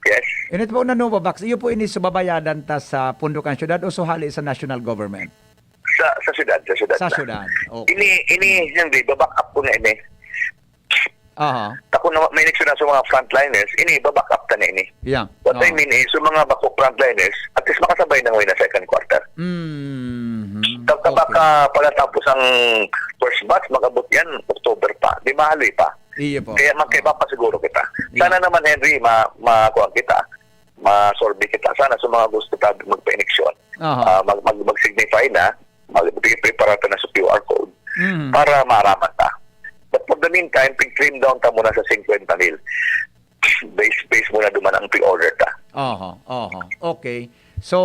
yes. Ini po na Novavax, iyo po ini subabayadan ta sa pondo kan syudad o suhali sa national government? Sa, sa syudad, sa syudad Sa na. syudad. Okay. Ini, ini, hindi, baback up ko na ini. Aha. Tako na may nagsunod sa mga frontliners, ini, baback up ta na ini. Yeah. What I Oo. mean is, yung mga bako frontliners, at least makasabay na ngayon na second quarter. Mhm. Tapos Okay. baka pagkatapos ang first batch, makabot yan, October pa. Di mahaloy pa. Iyo po. Kaya mag-, Oo. kaya papasiguro kita. Yeah. Sana naman, Henry, ma-, ma-, kuwan kita, ma-survey kita. Sana sa mga gusto tabi magpa-ineksyon, Aha. ah, mag-, mag-, mag-signify na, mag-, prepare ta na sa Q R code Mhm. para maaraman ta. But for the meantime, pig-trim down ta muna sa fifty mil. Base, base muna duman ang pre-order ta. Oho, oho. Okay. So,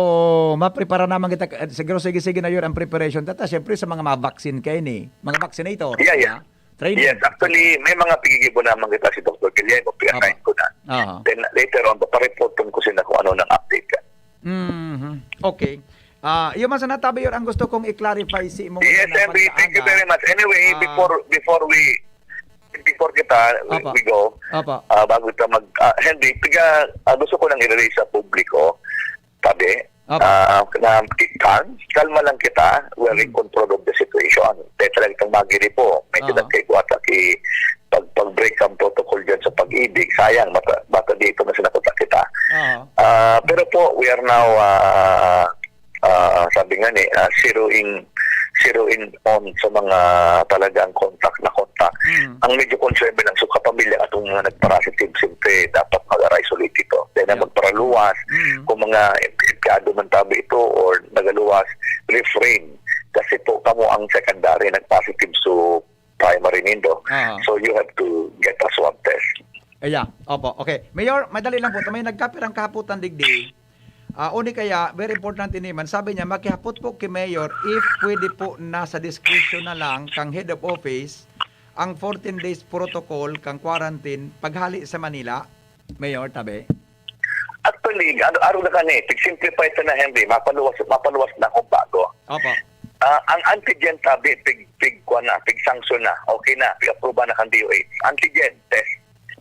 maprepara naman kita, eh, siguro sige-sige na yun ang preparation ta. Ta, syempre, sa mga, mga vaccine kayo ni, mga vaccinator, Yeah, yeah. ha? Training. Yes, actually, may mga pigigibo naman kita si Doctor Guillermo, Apa. pinakain ko na. Aha. Then, later on, papareporton ko sila kung ano nang update ka. Mhm. Okay. Ah, yun man sana, Tabi, yun ang gusto kong i-clarify si mo Yes, ngayon na Henry, thank you pagkaaga. very much. Anyway, Ah. before, before we, before kita, we, Apa. we go, Apa. ah, bago kita mag, ah, Henry, tiga, ah, gusto ko lang i-relay sa publiko, Tabi, Apa. ah, na, calm, kalma lang kita. We are in Hmm. control of the situation. Kaya talagang magiri po. Medyo Aha. nagkaigwata ki, pag, pag-break ang protocol dyan sa Pag-ibig. Sayang, bata, bata dito na sinakutan kita. Aha. Ah, pero po, we are now, ah, ah, sabi nga ni, ah, zeroing, zeroing on sa mga talagang contact na contact. Mm. Ang medyo concern mo lang sa kapamilya at yung mga nagparasitive, siyempre, dapat mag-isolate ito. Then, Yeah. magparaluwas, Mm. kung mga empleyado man tabi ito or nagaluwas, refrain. Kasi po, kamo ang secondary, nag-positive sa primary nindo. Aha. So, you have to get a swab test. Ayan. Opo. Okay. Mayor, madali lang po. May nagkapirang kahapotan digdi. Ah, o di kaya, very important ini man. Sabi niya, "Makihapot po ki Mayor if pwede po nasa discretion na lang kang head of office ang fourteen days protocol kang quarantine paghali sa Manila." Mayor, tabi. Actually, ano, araw na kani, pig-simplify ta na, Henry, mapaluwas, mapaluwas na kung bago. Opo. Ah, ang antigen tabi, pig, pig, kuwan na, pig-sanction na, okay na, pig-approve na kang D O H. Antigen test,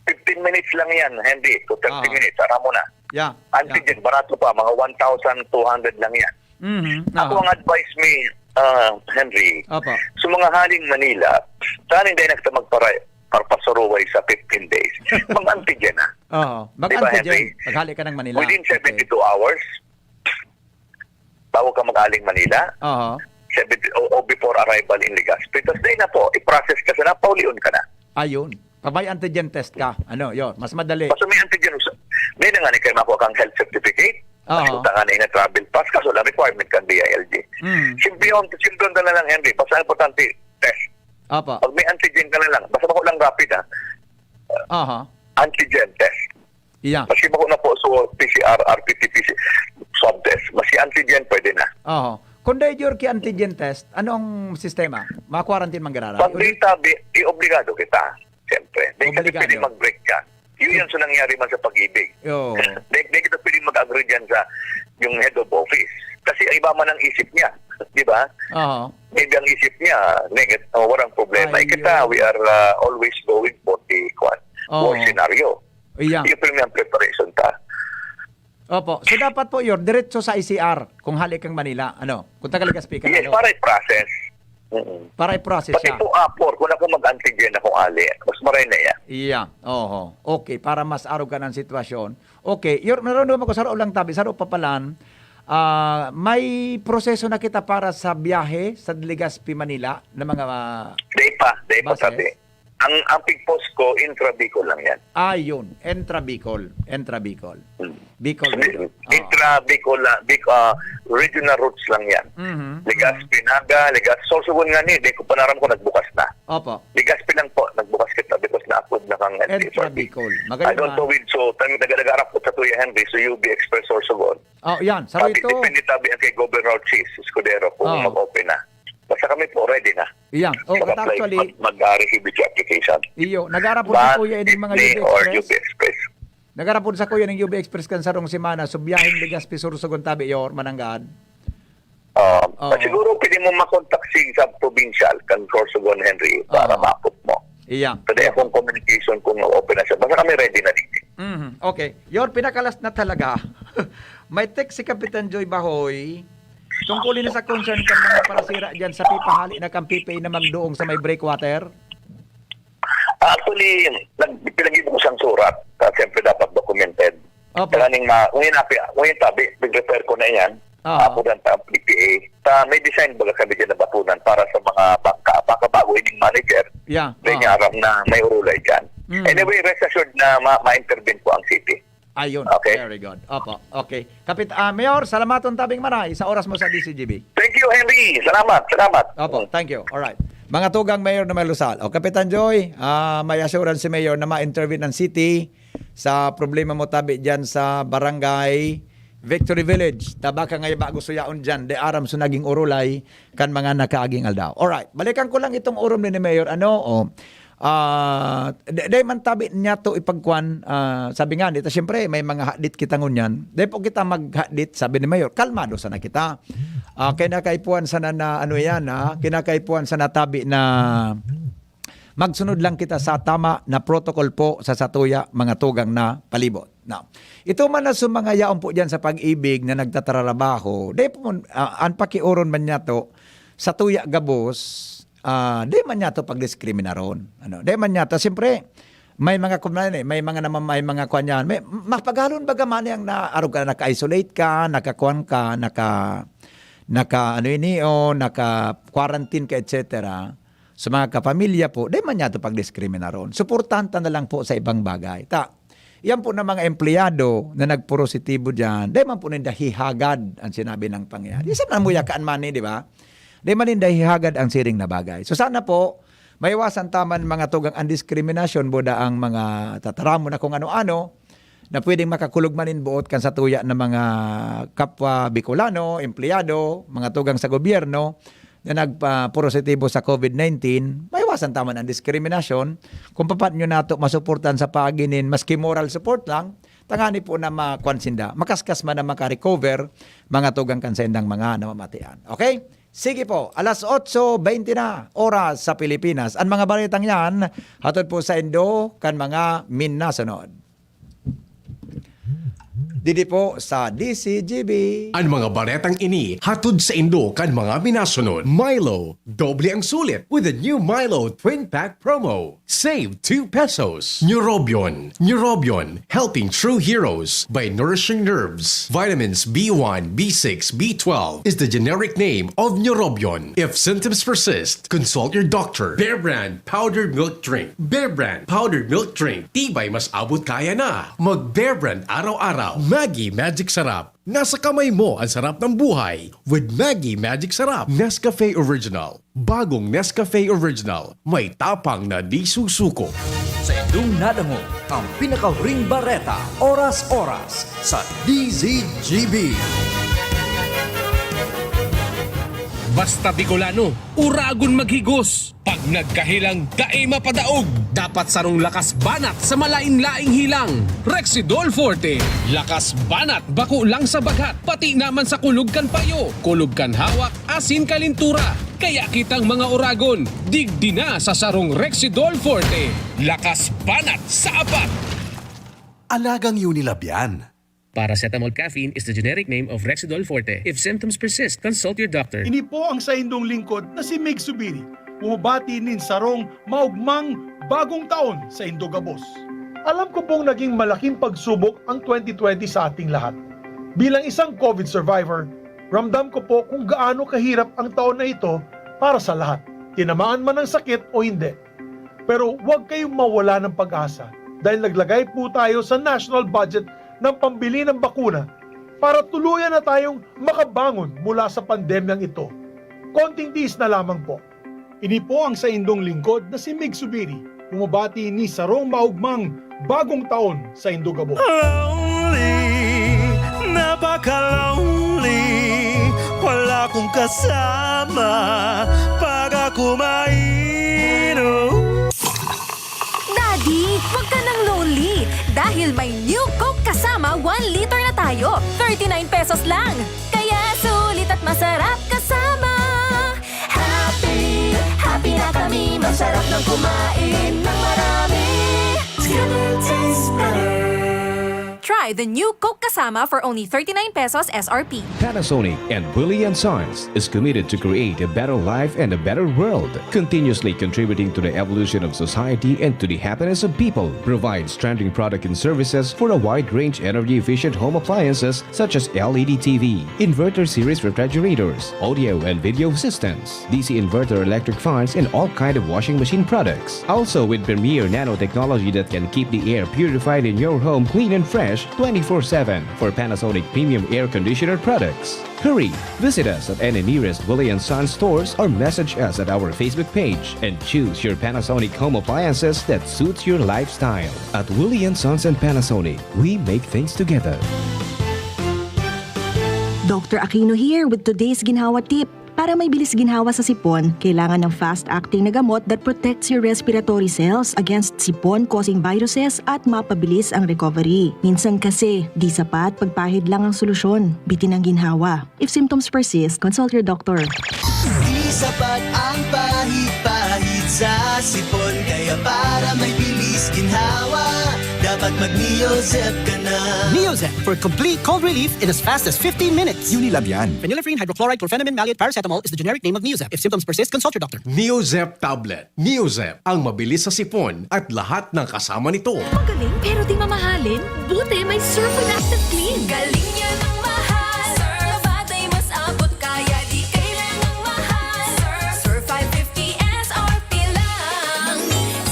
fifteen minutes lang yan, Henry, to thirty Aha. minutes, aram mo na. Yeah, Antigen, yeah. barato pa, mga one thousand two hundred lang yan. Mhm, Ako aha. ang advice mi, ah, Henry, Opo. sa mga haling Manila, saan hindi na kita magpara-, parpasuruway sa fifteen days? Mag-antigen na. Oo. Di ba, Mag-antigen. Henry? Paghali ka ng Manila. Within Okay. seventy-two hours, bago ka mag-aling Manila, Oo. seventy, o, o before arrival in Legazpi. Tapos dahil na po, i-process ka sana, paulion ka na. Ayun. Pabay antigen test ka. Ano, yun. Mas madali. Basta may antigen, may na nga ni kayo makuha kang health certificate, Aha. Basta nga na travel pass, kaso lang requirement kan D I L G. Mm. Simplihon, simplihon ka na lang, Henry. Basta importante, test. Apa. Pag may antigen ka na lang, basta bako lang rapid, ha? Aha. Antigen test. Iya. Maski bako na po, so P C R, R P T P C, swab test. Maski antigen, pwede na. Aha. Kung dahil your ki antigen test, anong sistema? Ma-quarantine man giraray? Pag di tabi, i-obligado kita. Siyempre. Di kasi Obligado. pwede mag-break ka. Yun yan sa nangyari man sa Pag-ibig. Oo. Di, di kita pwede mag-agree dyan sa yung head of office. Kasi iba man ang isip niya. Di ba? Oo. Maybe ang isip niya, negative, oh, walang problema. Ay, Eh, kita, yun. we are uh, always going for the kwan, Oo. worst scenario. Iya. Yung premium preparation ta. Opo. So, dapat po yun, diretso sa I C R kung hali kang Manila. Ano? Kung taga Legazpi ka, Yes, ano? para i-process. Mm-mm. Para i-process Pati siya. po apor, kung ako mag-antigen ako ali, mas maray na yan. Iya. Oho. Okay, para mas arog ka ng sitwasyon. Okay, your, naroon naman ko, saro lang tabi, saro pa palan. Ah, may proseso na kita para sa biyahe sa Legazpi, Manila na mga, ah, Day pa, day pa buses? tabi. Ang, ang pigpos ko, intra-Bicol lang yan. Ah, yun. Intra-Bicol. Intra-Bicol. Hmm. Bicol Hindi, region. Oo. Intra-Bicol lang, Bic-, ah, regional routes lang yan. Mhm. Legazpi, Mhm. Naga, Legazpi, Sorsogon nga ni, di ko panaram ko nagbukas na. Opo. Legazpi lang po, nagbukas kita because na-approve na kang L T F R B. Intra-Bicol. Magayon I don't na. know with, so, tan-, nag-, nag-arap ko sa Kuya Henry, so U B Express Sorsogon. Oh, yan. Sa Sabi, ito. depende tabi yan kay Governor Chis Escudero kung Oo. mag-open na. Basta kami po, ready na. Iyan. Oh, Mag-apply, actually, mag-, mag-, ah, receive the application. Iyo, nag-arapod sa Bus, kuya ining mga jeepney, U B or Express. U B Express. Nag-arapod sa kuya ning U B Express kan sarong semana, so biyaheng Legazpi, Sorsogon tabi, Yor, mananggad. Ah, Oo. siguro pwede mo makontak si sa provincial, kan Sorsogon Henry, para Oo. maapot mo. Iya. Pwede akong communication kung open na siya. Basta kami ready na din. Mhm. Okay. Your pinakalas na talaga. May text si Kapitan Joy Bahoy. Tungkol ni sa concern kan mga parasira dyan sa pipa, hali na kan P P A na magduong sa may breakwater. Actually, nag-, pinag-ibo ko siyang surat. Ah, siyempre, dapat documented. Opo. Kaya ning ma-, ngunyan na, ngunyan tabi, nag-repair ko na yan. Oo. Apo dan ta, P P A. Ta, may design baga kami dyan na bakunan para sa mga bangka. Baka bago ining manager. Yeah. May Oo. niya aram na may urulay dyan. Mm. Anyway, rest assured na ma-, ma-intervene po ang city. Ayun. Okay. Very good. Opo. Okay. Kapit-, ah, Mayor, salamaton tabing maray sa oras mo sa D C G B. Thank you, Henry. Salamat, salamat. Opo, thank you. Alright. Mga tugang Mayor na may lusal. O, Kapitan Joy, ah, may assurance si Mayor na ma-intervene ang city sa problema mo tabi dyan sa barangay Victory Village. Tabaka ngay bago suyaon dyan, de aram so naging urulay kan mga nakaaging aldaw. Alright, balikan ko lang itong urom ni, ni Mayor. Ano, o, ah, de, de man tabi niya to ipagkuan, ah, sabi nga nito, siyempre, may mga hadit kita ngunyan. De po kita maghadit, sabi ni Mayor, kalmado sana kita. Ah, kinakaipuhan sana na, ano yan, ah, kinakaipuhan sana tabi na magsunod lang kita sa tama na protocol po sa satuya, mga tugang na palibot. Now, ito man na sa mga yaon po dyan sa pag-ibig na nagtatrabaho, di po, ah, an pakiuron man niya to, satuya gabos, ah, di man niya to pagdiskriminaron. Ano, di man niya to, siyempre, may mga kumain eh, may mga naman, may mga kuwan yan. May, mapagalon baga man yang naarog ka, naka-isolate ka, nakakuan ka, naka, naka, ano yun, o, naka-quarantine ka, et cetera. Sa mga kapamilya po, di man niya to pagdiskriminaron. Suportahan ta na lang po sa ibang bagay. Ta, yan po na mga empleyado na nagpositibo dyan, di man po ninda hihagad ang sinabi ng pangyayari. Isa na muya kaan man eh, di ba? Di man ninda hihagad ang siring na bagay. So sana po, maiwasan taman mga tugang ang diskriminasyon, buda ang mga tataramon na kung ano-ano, na pwedeng makakulog man in buot kan satuya na mga kapwa Bicolano, empleyado, mga tugang sa gobyerno na nagpa-positibo sa COVID nineteen, maiwasan taman ang diskriminasyon. Kung papaano nato masuportan sa paagi nin maski moral support lang, tangani po na makwan sinda, makaskas man na maka-recover, mga tugang kan sendang mga namamatian. Okay? Sige po, alas otso bente na, oras sa Pilipinas. Ang mga baretang yan, hatod po sa indo kan mga minasunod. Didi po sa D C G B. Ang mga baretang ini hatod sa indo kan mga minasunod. Milo, doble ang sulit with the new Milo Twin Pack Promo. Save two pesos. Neurobion. Neurobion, helping true heroes by nourishing nerves. Vitamins B one, B six, B twelve is the generic name of Neurobion. If symptoms persist, consult your doctor. Bear Brand Powdered Milk Drink. Bear Brand Powdered Milk Drink. Tibay mas abot kaya na. Mag Bear Brand araw-araw. Maggi Magic Sarap. Nasa kamay mo ang sarap ng buhay with Maggi Magic Sarap. Nescafe Original. Bagong Nescafe Original. May tapang na di susuko. Sa indong nadangog ang pinakahuring bareta, oras-oras sa D Z G B. Basta Bicolano, uragon maghigos. Pag nagkahilang, dai mapadaog. Dapat sarong lakas banat sa malain-laing hilang. Rexidol Forte. Lakas banat bako lang sa baghat, pati naman sa kulog kan payo, kulog kan hawak, asin kalintura. Kaya kitang mga uragon, digdi na sa sarong Rexidol Forte. Lakas banat sa apat. Alagang Unilab yan. Paracetamol caffeine is the generic name of Rexidol Forte. If symptoms persist, consult your doctor. Ini po ang saindong lingkod na si Mig Subiri, bumabati nin sarong maugmang bagong taon sa indo gabos. Alam ko pong naging malaking pagsubok ang twenty twenty sa ating lahat. Bilang isang COVID survivor, ramdam ko po kung gaano kahirap ang taon na ito para sa lahat, tinamaan man ng sakit o hindi. Pero huwag kayong mawala ng pag-asa dahil naglagay po tayo sa national budget ng pambili ng bakuna para tuluyan na tayong makabangon mula sa pandemyang ito. Konting tiis na lamang po. Ini po ang saindong lingkod na si Mig Subiri, bumabati ni sarong maugmang bagong taon sa indo gabos. Lonely, napaka-lonely. Wala akong kasama pag ako mainom. Daddy, wag ka nang lonely dahil may New Coke kasama one liter na tayo. Thirty-nine pesos lang. Kaya sulit at masarap kasama. Happy, happy na kami. Masarap nang kumain. The new Coke Kasama for only thirty-nine pesos S R P. Panasonic and Willie and Sons is committed to create a better life and a better world, continuously contributing to the evolution of society and to the happiness of people. Provides trending product and services for a wide range energy-efficient home appliances such as L E D T V, inverter series refrigerators, audio and video systems, D C inverter electric fans, and all kind of washing machine products. Also with premier nanotechnology that can keep the air purified in your home clean and fresh twenty-four seven for Panasonic premium air conditioner products. Hurry! Visit us at any nearest Willie and Sons stores or message us at our Facebook page and choose your Panasonic home appliances that suits your lifestyle. At Willie and Sons and Panasonic, we make things together. Doctor Aquino here with today's ginhawa tip. Para may bilis ginhawa sa sipon, kailangan ng fast-acting na gamot that protects your respiratory cells against sipon-causing viruses at mapabilis ang recovery. Minsan kasi, di sapat pagpahid lang ang solusyon. Bitin ang ginhawa. If symptoms persist, consult your doctor. Di sapat ang pahid-pahid sa sipon, kaya para may bilis ginhawa, dapat mag-Neozep ka na. Neozep for complete cold relief in as fast as fifteen minutes. Unilab yan. Phenylephrine, hydrochloride, chlorphenamine, maleate, paracetamol is the generic name of Neozep. If symptoms persist, consult your doctor. Neozep tablet. Neozep, ang mabilis sa sipon at lahat ng kasama nito. Magaling pero di mamahalin? Buti may Surf with Active Clean. Galing niya ng mahal. Surf, batay mas abot kaya di kailangang mahal. Surf, Surf five fifty S R P lang.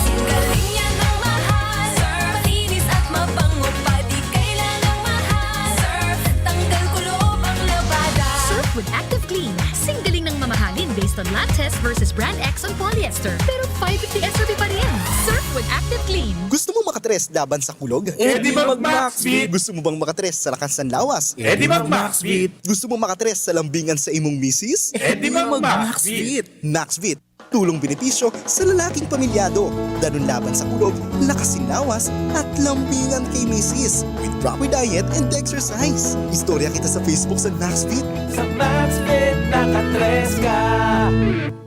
Singgaling niya ng mahal. Surf, malinis at mabango pa, di kailangang mahal. Surf, tanggal kuloob ang labada. Surf with Active Clean. Singgaling ng mamahalin based on lab test versus brand X on polyester. Pero five fifty S R P pa rin. Surf with Active Clean. Gusto mo makatres laban sa kulog? Eh, di mag-Maxvit. Gusto mo bang makatres sa lakas ng lawas? Eh, di mag-Maxvit. Gusto mo makatres sa lambingan sa imong misis? Eh, di mag-Maxvit. Maxvit. Tulong benepisyo sa lalaking pamilyado. Danun laban sa kulog, lakas sin lawas, at lambingan kay misis. With proper diet and exercise. Istorya kita sa Facebook sa Maxfit. Sa Maxfit, nakatres ka.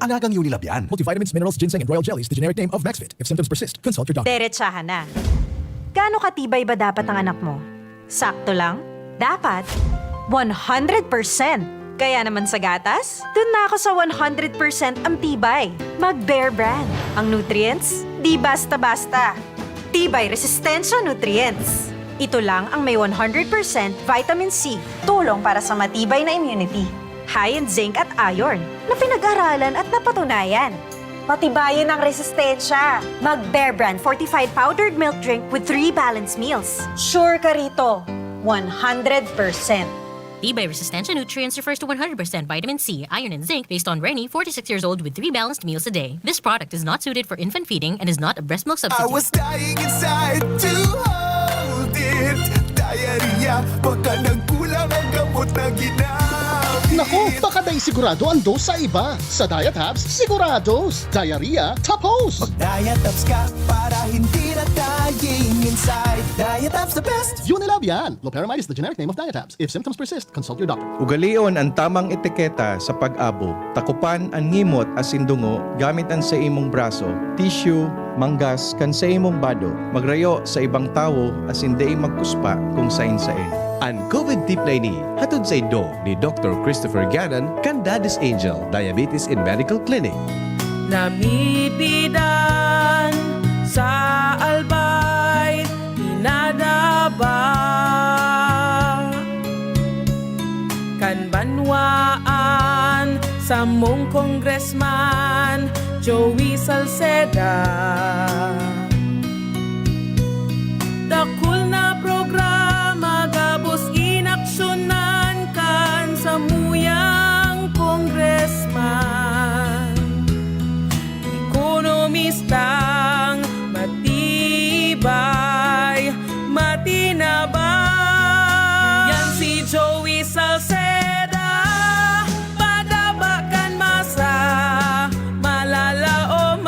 Alagang Unilab yan. Multivitamins, minerals, ginseng, and royal jelly is the generic name of Maxfit. If symptoms persist, consult your doctor. Derechahan na. Gaano katibay ba dapat ang anak mo? Sakto lang? Dapat one hundred percent. Kaya naman sa gatas, dun na ako sa one hundred percent ang tibay. Mag Bear Brand. Ang nutrients, di basta-basta. Tibay Resistensya Nutrients. Ito lang ang may one hundred percent vitamin C, tulong para sa matibay na immunity. High in zinc at iron, na pinag-aralan at napatunayan. Patibayin ang resistensya. Mag Bear Brand fortified powdered milk drink with three balanced meals. Sure ka rito, one hundred percent. Tibay Resistensya Nutrients refers to one hundred percent vitamin C, iron, and zinc based on Reni, forty-six years old, with three balanced meals a day. This product is not suited for infant feeding and is not a breast milk substitute. I was dying inside to hold it. Diarrhea, baka nagkulang ang gamot na ginamit. Naku, baka dai sigurado ang dose sa iba. Sa Diet Hubs, sigurados. Diarrhea, tapos. Mag Diet Hubs ka para hindi na dying inside. Diet Hubs the best. Unilab yan. Loperamide is the generic name of Diet Hubs. If symptoms persist, consult your doctor. Ugalion an tamang etiketa sa pag-abo. Takopan an ngimot asin dungo gamit an saimong braso, tissue, manggas kan saimong bado. Magrayo sa ibang tawo asin dai magkuspa kung sain-sain. An COVID tip na ini, hatod saindo ni Doktor Christopher Gannon kan Daddy's Angel Diabetes and Medical Clinic. Namipidan sa Albay, pinadaba kan banwaan samong Congressman Joey Salceda. Dakul na programa gabos inaksyonan kan samuyang Congressman. Ekonomistang matibay, matinabang. Yan si Joey Salceda, padaba kan masa, malalaoman.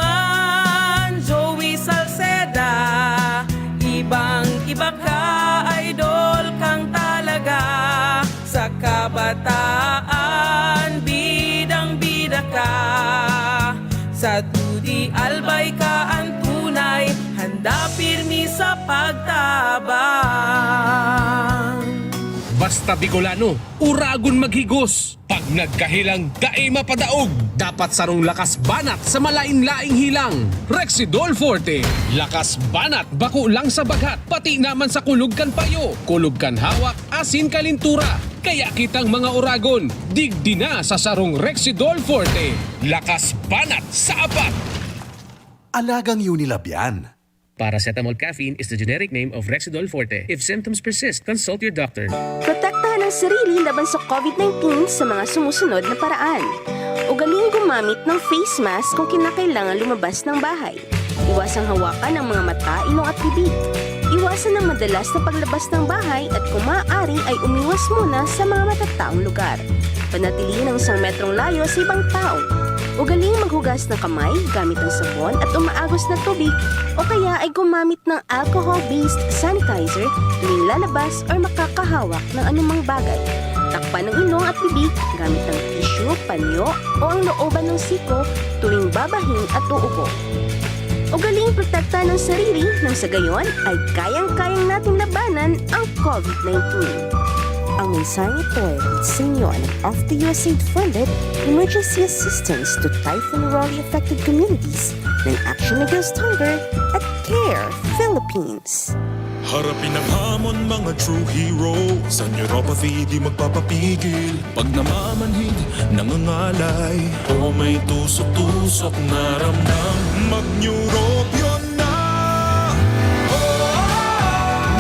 Joey Salceda, ibang-iba ka, idol kang talaga. Sa kabataan, bidang-bida ka. Sa dudi, Albay ka an tunay, handa pirmi sa pagtabang. Basta Bicolano, uragon maghigos. Pag nagkahilang, dai mapadaog. Dapat sarong lakas banat sa malain-laing hilang. Rexidol Forte. Lakas banat bako lang sa bagat, pati naman sa kulog kan payo, kulog kan hawak, asin kalintura. Kaya kitang mga uragon, digdi na sa sarong Rexidol Forte. Lakas banat sa apat. Alagang Unilab yan. Paracetamol caffeine is the generic name of Rexidol Forte. If symptoms persist, consult your doctor. Protektahan ang sarili laban sa COVID nineteen sa mga sumusunod na paraan. Ugaling gumamit ng face mask kung kinakailangan lumabas ng bahay. Iwasang hawakan ang mga mata, ilong at bibig. Iwasan ang madalas na paglabas ng bahay at kung maaari ay umiwas muna sa mga matataong lugar. Panatilihin ang isang metrong layo sa ibang tao. Ugaling maghugas ng kamay gamit ang sabon at umaagos na tubig o kaya ay gumamit ng alcohol-based sanitizer tuwing lalabas or makakahawak ng anumang bagay. Takpan ang ilong at bibig gamit ng tissue, panyo o ang looban ng siko tuwing babahin at uubo. Ugaling protektahan ang sarili nang sa gayon ay kayang-kayang natin labanan ang COVID nineteen. Ang mensaheng ito ay hatid sa inyo ng Off the U S A I D funded Emergency Assistance to Typhoon Raleigh Affected Communities ng Action Against Hunger at CARE Philippines. Harapin ang hamon, mga true heroes. Ang neuropathy di magpapapigil. Pag namamanhid, nangangalay, o may tusok-tusok na ramdam, mag-Neurobion na! Oh,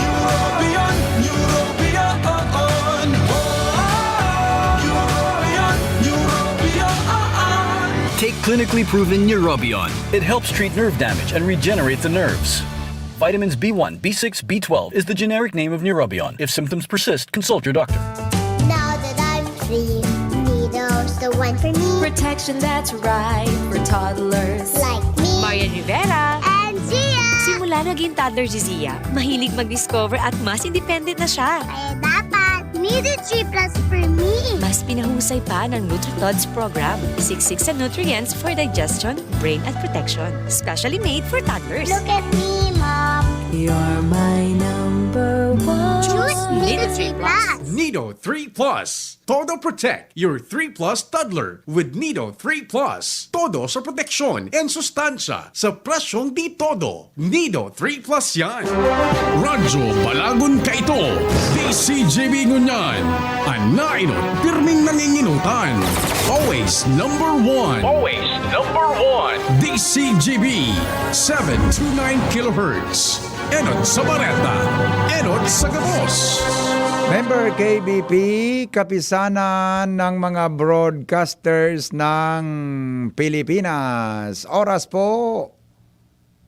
Neurobion, Neurobion, oh, oh. Neurobion, Neurobion, oh, oh. Take clinically proven Neurobion. It helps treat nerve damage and regenerate the nerves. Vitamins B one, B six, B twelve is the generic name of Neurobion. If symptoms persist, consult your doctor. Now that I'm free, Nido's the one for me. Protection that's right for toddlers. Like me. Marian Rivera. And Gia. Simula naging toddler si Zia, mahilig mag-discover at mas independent na siya. Kaya dapat, Nido three plus for me. Mas pinahusay pa ng NutriTods program. Siksik sa nutrients for digestion, brain at protection. Specially made for toddlers. Look at me, Mom. You're my number one. Choose Nido three plus. Nido three Plus. Todo Protect your three Plus toddler with Nido three Plus. Todo sa proteksyon and sustansya sa presyong di todo. Nido three Plus yan. Radyo Balagon Kaito, D C G B ngunyan. An nainot, pirming nanginginutan. Always number one. Always number one. D C G B, seven two nine kilohertz. Enot sa bareta, enot sa gabos. Member K B P, Kapisanan ng mga Broadcasters ng Pilipinas. Oras po,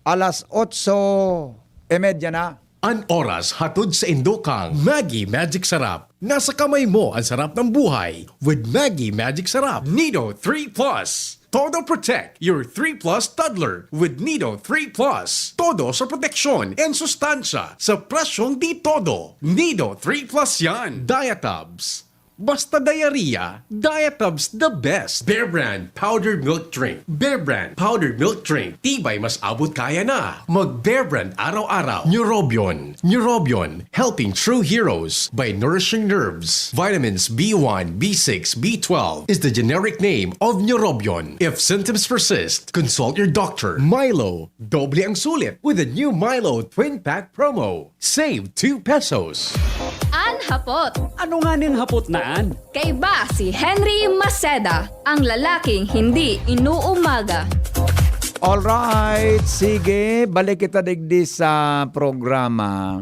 alas otso y media na. An oras hatod sa indo kang Maggi Magic Sarap. Nasa kamay mo ang sarap ng buhay with Maggi Magic Sarap. Nido three Plus. Todo Protect your three Plus toddler with Nido three Plus. Todo sa proteksyon and sustansya sa presyong di todo. Nido three Plus yan. Diatabs. Basta diarrhea, Diatabs the best. Bear Brand Powdered Milk Drink. Bear Brand Powdered Milk Drink. Tibay mas abot kaya na. Mag Bear Brand araw-araw. Neurobion. Neurobion. Helping true heroes by nourishing nerves. Vitamins B one, B six, B twelve is the generic name of Neurobion. If symptoms persist, consult your doctor. Milo. Doble ang sulit with the new Milo Twin Pack Promo. Save two pesos. An hapot. Ano nga ning hapot na an? Kaiba si Henry Maceda, ang lalaking hindi inuumaga. Alright, sige, balik kita digdi sa programa.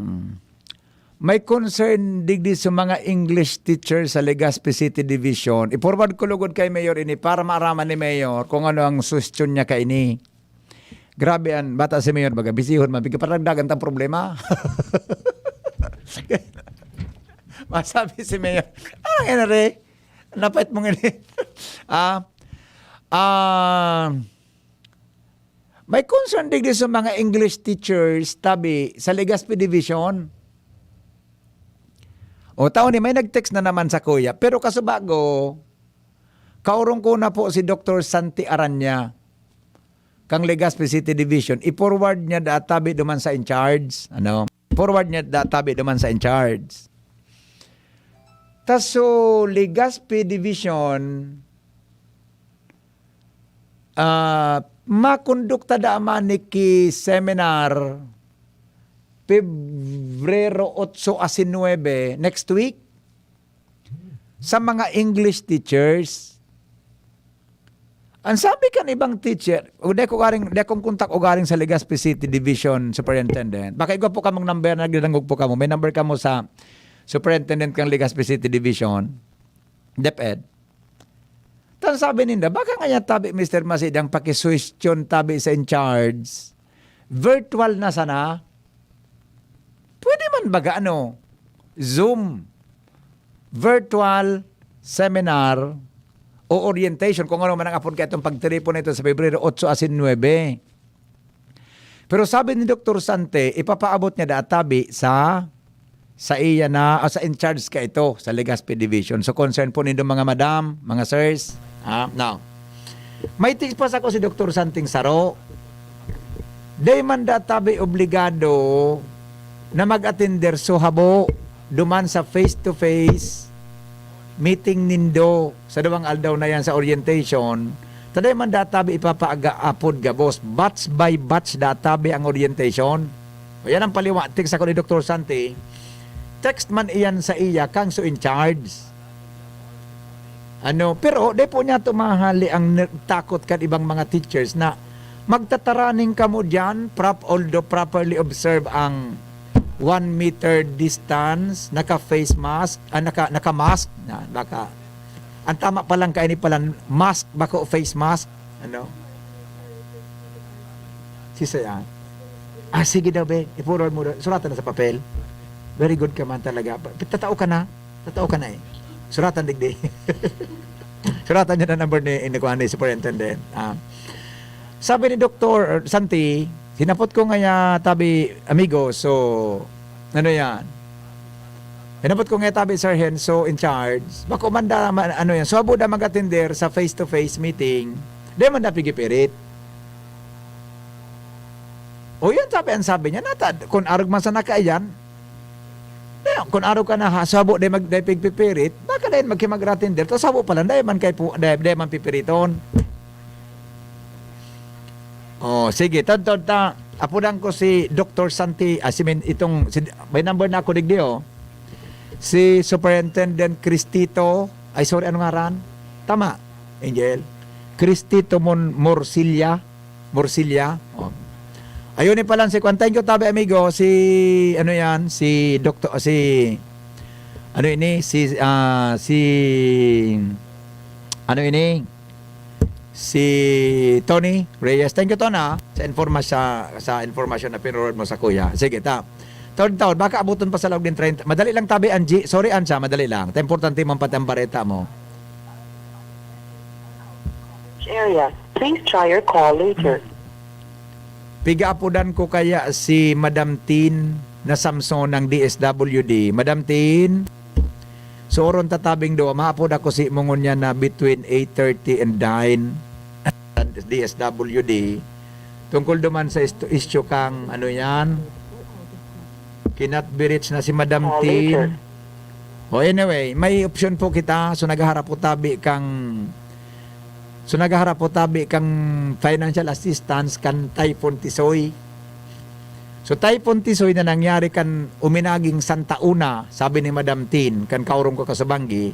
May concern digdi sa mga English teacher sa Legazpi City Division. I-forward ko lugod kay Mayor ini para maaraman ni Mayor kung ano ang suggestion niya kaini. Grabe an bata si Mayor, baga bisihon man, biga parang dagan tang problema. Masabi si Mayor, ano yan, re? Napait mong ini. Ah, ah, may concern digdi sa mga English teachers, tabi, sa Legazpi Division. O, tao ni, may nag-text na naman sa kuya. Pero kasubago, kaurong ko na po si Doktor Santi Aranya, kang Legazpi City Division. I-forward niya da tabi duman sa in-charge. Ano? Forward niya da tabi duman sa in-charge. Ta so Legazpi Division, ah, makondukta da man ni ki seminar Pebrero otso asin nuebe, next week, sa mga English teachers. Ang sabi kan ibang teacher, o di ko garing, di akong kontak o garing sa Legazpi City Division Superintendent. Baka igwa po kamong number na nagdadangog po kamo. May number kamo sa Superintendent kang Legazpi City Division, DepEd. Tan sabi ninda, baka nga yan tabi, Mister Masidang, pakisuwestiyon tabi sa in charge. Virtual na sana. Pwede man baga, ano, Zoom, virtual seminar o orientation, kung ano man ang apod kaitong pagtiripon na ito sa Pebrero otso asin nuebe. Pero sabi ni Doktor Sante, ipapaabot niya daa tabi sa, sa iya na, o sa in charge ka ito, sa Legazpi Division. So, concern po nindo, mga madam, mga sirs. Ah, now, may text pa sa ko si Doktor Santing Saro. Di man daa tabi obligado na mag-atender so habo duman sa face-to-face meeting nindo sa duwang aldaw na yan sa orientation, ta di man daa tabi ipapaaga apod gabos, batch by batch daa tabi ang orientation. O yan ang paliwa, text ako ni Doktor Santi, text man iyan sa iya kang so in charge. Ano, pero di po niya tumahali ang ner-, takot kan ibang mga teachers na magtataraning kamo diyan, prop-, although properly observe ang one meter distance, naka-face mask, ah, naka, naka-mask, na, naka, ang tama pa lang kaini pala, mask, bako face mask, ano? Sisay, ah. Ah, sige daw, be. I-forward mo daw. Suratan na sa papel. Very good ka man talaga. Pa-, tatao ka na. Tatao ka na, eh. Suratan digdi. Suratan niya na number ni, ni, kuwan, ni Superintendent. Ah. Sabi ni Doktor Santi, hinapot ko ngaya tabi, amigo, so, ano yan? Hinapot ko ngaya tabi, Sir Henso, in charge. Bako man da, ma-, ano yan? So, habo da mag-atender sa face-to-face meeting. Di man da pigipirit. O yan, sabi, ang sabi niya, nata, kung arog man sana kaiyan, di, kung arog ka na, ha, sabo, di mag-, di pigpipirit, baka dahil magkimag-atender, to sabo pa lang, di man kay pu-, di, di man pipiriton. Oh, sige, tod, tod, ta, apudan ko si Doktor Santi, ah, si Min-, itong, si, may number na ako digdi, oh. Si Superintendent Cristito, ay, sorry, ano ngaran? Tama, Angel? Cristito Mon-, Morcilla, Morcilla. Oh. Ayun, ni palan si Kwan. Thank you, tabi, amigo. Si, ano yan? Si Doktor, si, ano ini? Si, ah, si, ano ini? Si Tony Reyes. Thank you, Tona, sa informa-, sa, sa informasyon na pinurod mo sa kuya. Sige, ta. Taon-taon, baka abuton pa sa laog din treinta. Madali lang, tabi, Angie. Sorry, Ancha, madali lang. Ta importante man pati ang bareta mo. Area. Please try your call later. Piga apodan ko kaya si Madam Tin na Samson ng D S W D? Madam Tin, so oron tatabing duwa, maapod ako si mo ngunyan na between eight thirty and nine sa D S W D. Tungkol duman sa isto-, issue kang, ano yan, kinatbirits na si Madam Call Tin. Later. O anyway, may option po kita. So naghaharap po tabi kang, so naghaharap po tabi kang financial assistance kan Typhoon Tisoy. So Typhoon Tisoy na nangyari kan uminaging Santa Una, sabi ni Madam Tin, kan kaurong ko kasubanggi.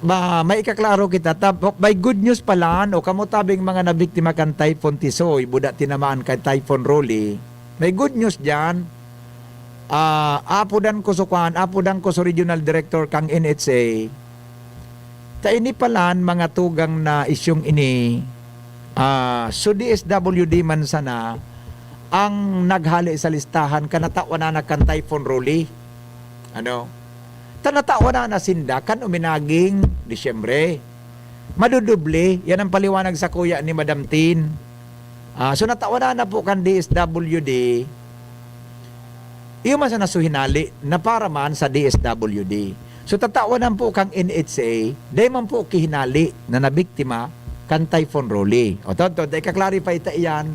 Ba, may ikaklaro kita, ta-, may good news pala, no? Kamo tabing mga nabiktima kan Typhoon Tisoy, buda tinamaan kan Typhoon Rolly. May good news diyan. Ah, apodan ko so kwan, apodan ko so regional director kang N H A. Ta ini palan mga tugang na isyong ini, ah, so D S W D man sana ang naghali sa listahan kan natawan na kan Typhoon Rolly. Ano? Ta natawan na sinda kan uminaging Disyembre. Madudoble, yan ang paliwanag sa kuya ni Madam Tin. Ah, so natawan na po kan D S W D, iyo man sana so hinali na para man sa D S W D. So tatawan po kang N H A, dahil man po kihinali na nabiktima kan Typhoon Rolly. O, tonto, dahil ka-clarify ta iyan,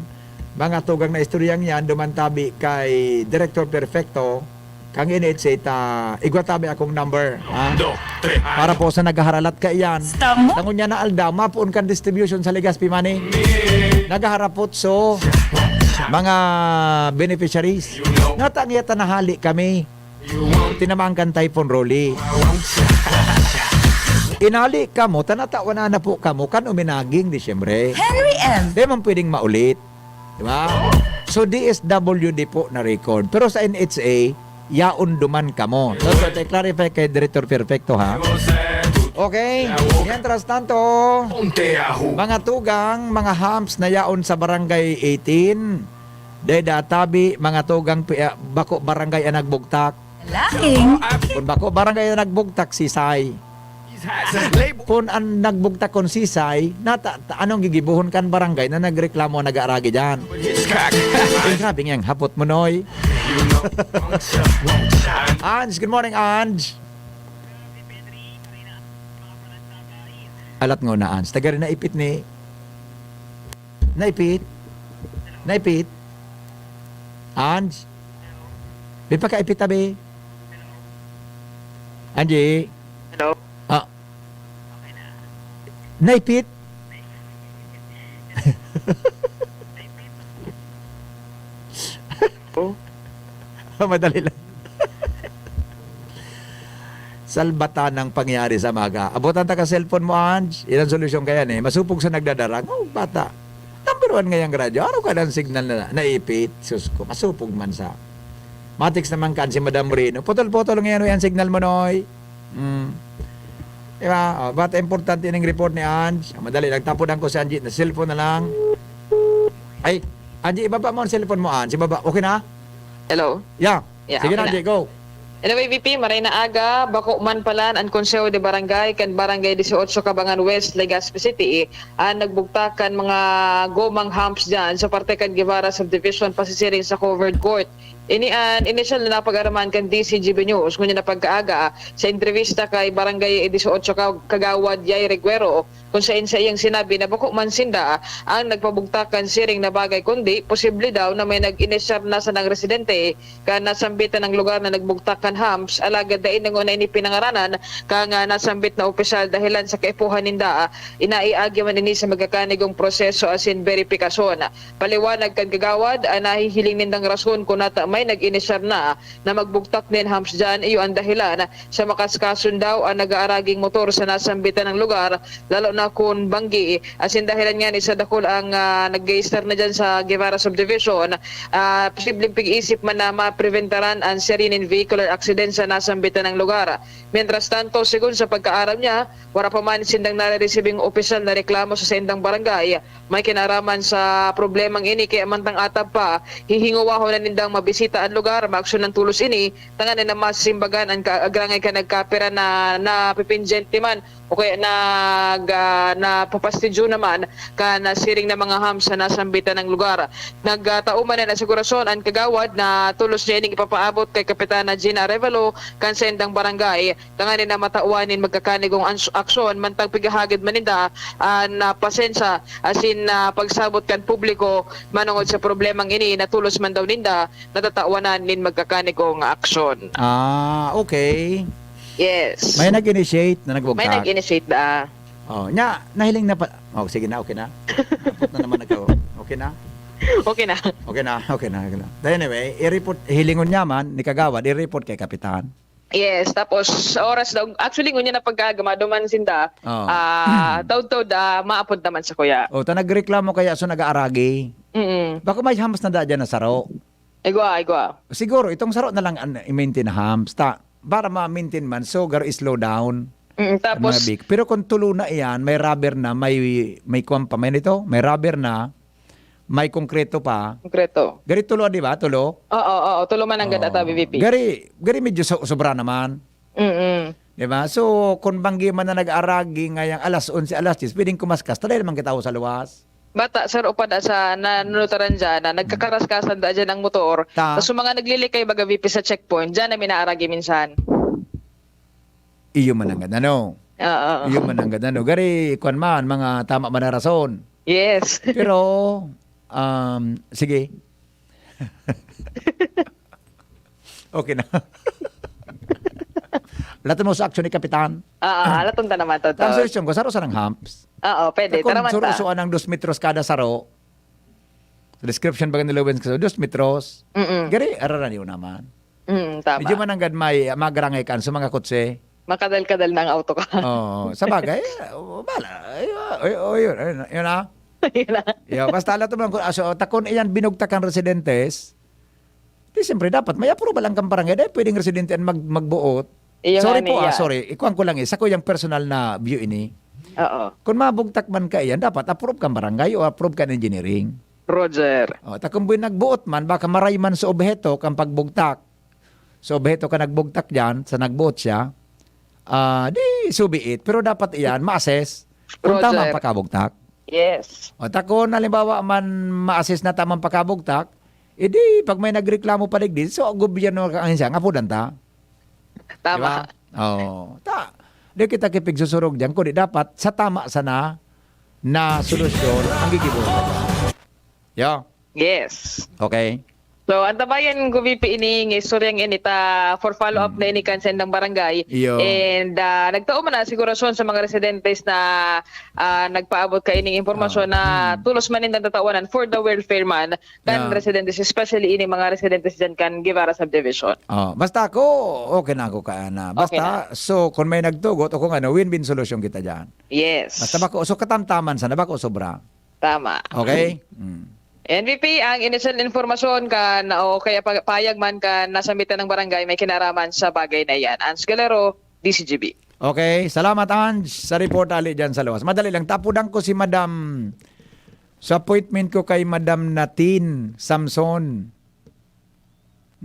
mga tugang na istoryang yan, duman tabi kay Director Perfecto, Kang N H A ta, igwa tabi akong number, ha? Para po sa naghaharalat kaiyan. Tamo? Tangon niya na aldaw, mapoon kan distribution sa Legazpi Money. Naghaharapot so mga beneficiaries. Natangiya ta nahali kami. Tinamaan kan Typhoon Rolly. Inali kamo, tanatawan na po kamo, kan uminaging di siyempre. Henry M. Di man pwedeng maulit. Di ba? So, D S W D po na record. Pero sa N H A, yaon duman kamo. So, so, clarify kay Director Perfecto, ha? Okay? Mientras tanto, mga tugang, mga humps na yaon sa Barangay eighteen, deda tabi, mga tugang, pi-, ah, bako barangay ang nagbugtak. Laing. Kung bako barangay ang nagbugtak, sisay. Kung ang nagbugtak kon sisay, nata-, ta-, anong gigibuhon kan barangay na nagreklamo, nag-aaragi diyan? Eh, grabe ngayang hapot mo, Noy. Ange, good morning, Ange. Alat nga na, Ange. Taga rin naipit ni, naipit? Naipit? Ange? May pakaipit, tabi? Angie? Hello? Ah. Naipit? Oh? Madali lang. Salbatan ang pangyayari sa maga. Abutan ta ka cellphone mo, Ange. Yan ang solusyon kaya ni. Masupog sa nagdadarang. Oh, bata. Number one ngayang radyo. Ano ka ng signal na naipit? Sus ko, masupog man sa. Matext naman kan si Madam Moreno. Putol-putol ngayon ang signal mo, Noy. Mm. Di ba? Oh, bata importante ning report ni Ange. Ah, madali lang. Tapunan ko si Angie. Na cellphone na lang. Ay, Angie, ibaba mo ang cellphone mo, Ange. Ibaba. Okay na? Hello? Yeah. Yeah, Sige na, okay na. Angie, go. Anyway, V P, maray na aga, bako man palan an Konseho de Barangay kan Barangay Dieciocho Cabangan West, Legazpi City, an nagbugtak kan mga gomang humps dyan sa parte kan Guevara Subdivision, pasisiring sa covered court. Ini an inisyal na napag-araman kan D C G B News ngunyan na pagkaaga sa entrevista kay Barangay Dieciocho Ka-, Kagawad Yay Reguero, kung saen saiyang sinabi na bako man sinda ang nagpabugtak kan siring na bagay, kundi posible daw na may nag-inisyar na sanang residente kan nasambitan na lugar na nagbugtak kan humps, alagad dai nanguna ini pinangaranan kan, ah, nasambit na opisyal dahelan sa kaipuhan ninda, ah, inaiagi man ini sa magkakanigong proseso asin beripikasyon. Paliwanag kan kagawad, ang nahihiling nindang rason kun nata may nag-inisyar na na magbugtak nin humps dyan, iyo an dahelan sa makaskason daw an nag-aaraging motor sa nasambitan na lugar, lalo na kun banggi. Asin dahelan ngani sa dakul ang, ah, nag-i-start na dyan sa Guevara Subdivision, ah, posibleng pig-isip man na mapreventaran an serye nin vehicular accident sa nasambitan na lugar. Mientras tanto, segun sa pagkaaram niya, wara pa man sindang nareresibing opisyal na reklamo sa saindang barangay may kinaraman sa problemang ini, kaya mantang atab pa, hihingowahon na nindang mabisita an lugar, maaksyonan tolos ini, tanganing na masimbagan an ka-, agrangay kan nagkapira na napipindyente man o kaya nag-, ah, napapastidyo naman kan siring na mga humps sa nasambitan na lugar. Nagtao man nin asegurasyon an kagawad na tolos niya ining ipapaabot kay Kapitana Gina Arevalo kan saindang barangay, tanganing na matawan nin magkakanigong ans-, aksyon, mantang pighahagad man ninda an, ah, pasensya asin, ah, pagsabot kan publiko manongod sa problemang ini na tolos man daw ninda natatawanan nin magkakanigong aksyon. Ah, okay. Yes. May nag-initiate na nagbugtak. May nag-initiate na. Oh, nya, nahiling na pa. Oh, sige na, okay na. Kapot na naman ako. Okay na? Okay na. Okay na, okay na, okay na. But anyway, i-report, hilingon niya man, ni Kagawad, i-report kay Kapitan. Yes, tapos sa oras daw, actually, ngunyan na pagkaaga, maduman sinda, Oh. ah, taud-taud, ah, maapod naman sa kuya. Oh, ta nagreklamo kaya, so nag-aaragi. Mm. Bako may humps na da dyan na saro. Igwa, igwa. Siguro, itong saro na lang an i-maintain na humps. Ta, para ma-maintain man, so, garo i-slow down Mm, ang mga tapos bik. Pero kung tulo na iyan, may rubber na, may, may kuwan pa, may nito, may rubber na, may konkreto pa. Konkreto. Gari tulo, di ba? Tulo? Oo, oo, tulo man ang gada, Oo. tabi, V P. Gari, gari medyo so-, sobra naman. Mm-mm. Di ba? So, kung banggi man na nag-aragi ngayang alas onse, alas diyes, pwedeng kumaskas. Talay naman kita sa luwas. Bata, sir, upad sa nanunutaran dyan na nagkakaraskasan da dyan ang motor. Ta? Tapos yung mga naglilikay, baga, V P, sa checkpoint, dyan na minaaragi minsan. Iyo man ang ganda, no? Oo. Iyo man ang ganda, no? Gari, kwan man, mga tama man na rason. Yes. Pero, um, sige. Okay na. Laton mo sa aksyon ni Kapitan. Oo, halaton ta naman, Toto. Ang solusyon ko, saro sanang humps. Oo, pwede. Kung tara man ta. Saro-saro ang dos metros kada saro. Sa description baga ni Lowens, dos metros. Mm-mm. Gari, araraniw naman. Mm, tama. Medyo mananggad may magrangay kan sa mga kotse. Makadal-kadal na ang auto ka. Oo. Sa bagay, eh, oh, bala. Ay, oh, oh, oh, yun, yun, yun na. Yun na. Yo, basta alam mo lang, kung, ah, so, takon iyan binugtak ang residentes, di siyempre dapat may approval ang kamparangay. Dahil pwedeng residente ang mag-, magbuot. Iyo Sorry nga po, ah, niya. Sorry. Ikuan ko lang eh. Sa kuyang personal na view ini. Oo. Kung mabugtak man ka iyan, dapat approve kang barangay o approve kang engineering. Roger. Oh, ta kung buhay nagbuot man, baka maray man sa obheto kang pagbugtak. So, obheto ka nagbugtak diyan, sa nagbuot siya, ah, di, so be it. Pero dapat iyan, ma-assess kung Roger. Tama ang pakabugtak. Yes. O, ta kung halimbawa man, ma-assess na tamang pakabugtak, edi, pag may nagreklamo pa digdi, so, gobyerno ka, ang siya, nga po ta. Tama. Diba? Oo. Ta, di kita kipigsusurog diyan, kundi dapat sa tama sana na solusyon ang gigibo. Yeah. Yes. Okay. So, antabayan ko, V P, ini, ng istoryang ini ta for follow-up Mm. na ini kan sendang barangay. Iyo. And, ah, nagtao man na sigurasyon sa mga residentes na, ah, nagpaabot ka ining impormasyon Ah. na Mm. tulos man nindang tatawanan for the welfare man kan Yeah. residentes, especially ini mga residentes dyan kan Guevara Subdivision. Oh, basta ako, okay na ako ka, Ana. Okay Basta, na. So, kung may nagtugot o kung ano, win-win solution kita dyan. Yes. Basta bako, so katamtaman sana, bako sobra. Tama. Okay? Mm. N V P, ang initial informasyon kan, o kaya pa-, pahayag man kan nasambit na ng barangay may kinaraman sa bagay na iyan. Ans Galero, D C G B. Okay, salamat, Ange, sa report ali dyan sa luwas. Madali lang, tapudan ko si Madam, sa appointment ko kay Madam Natin Samson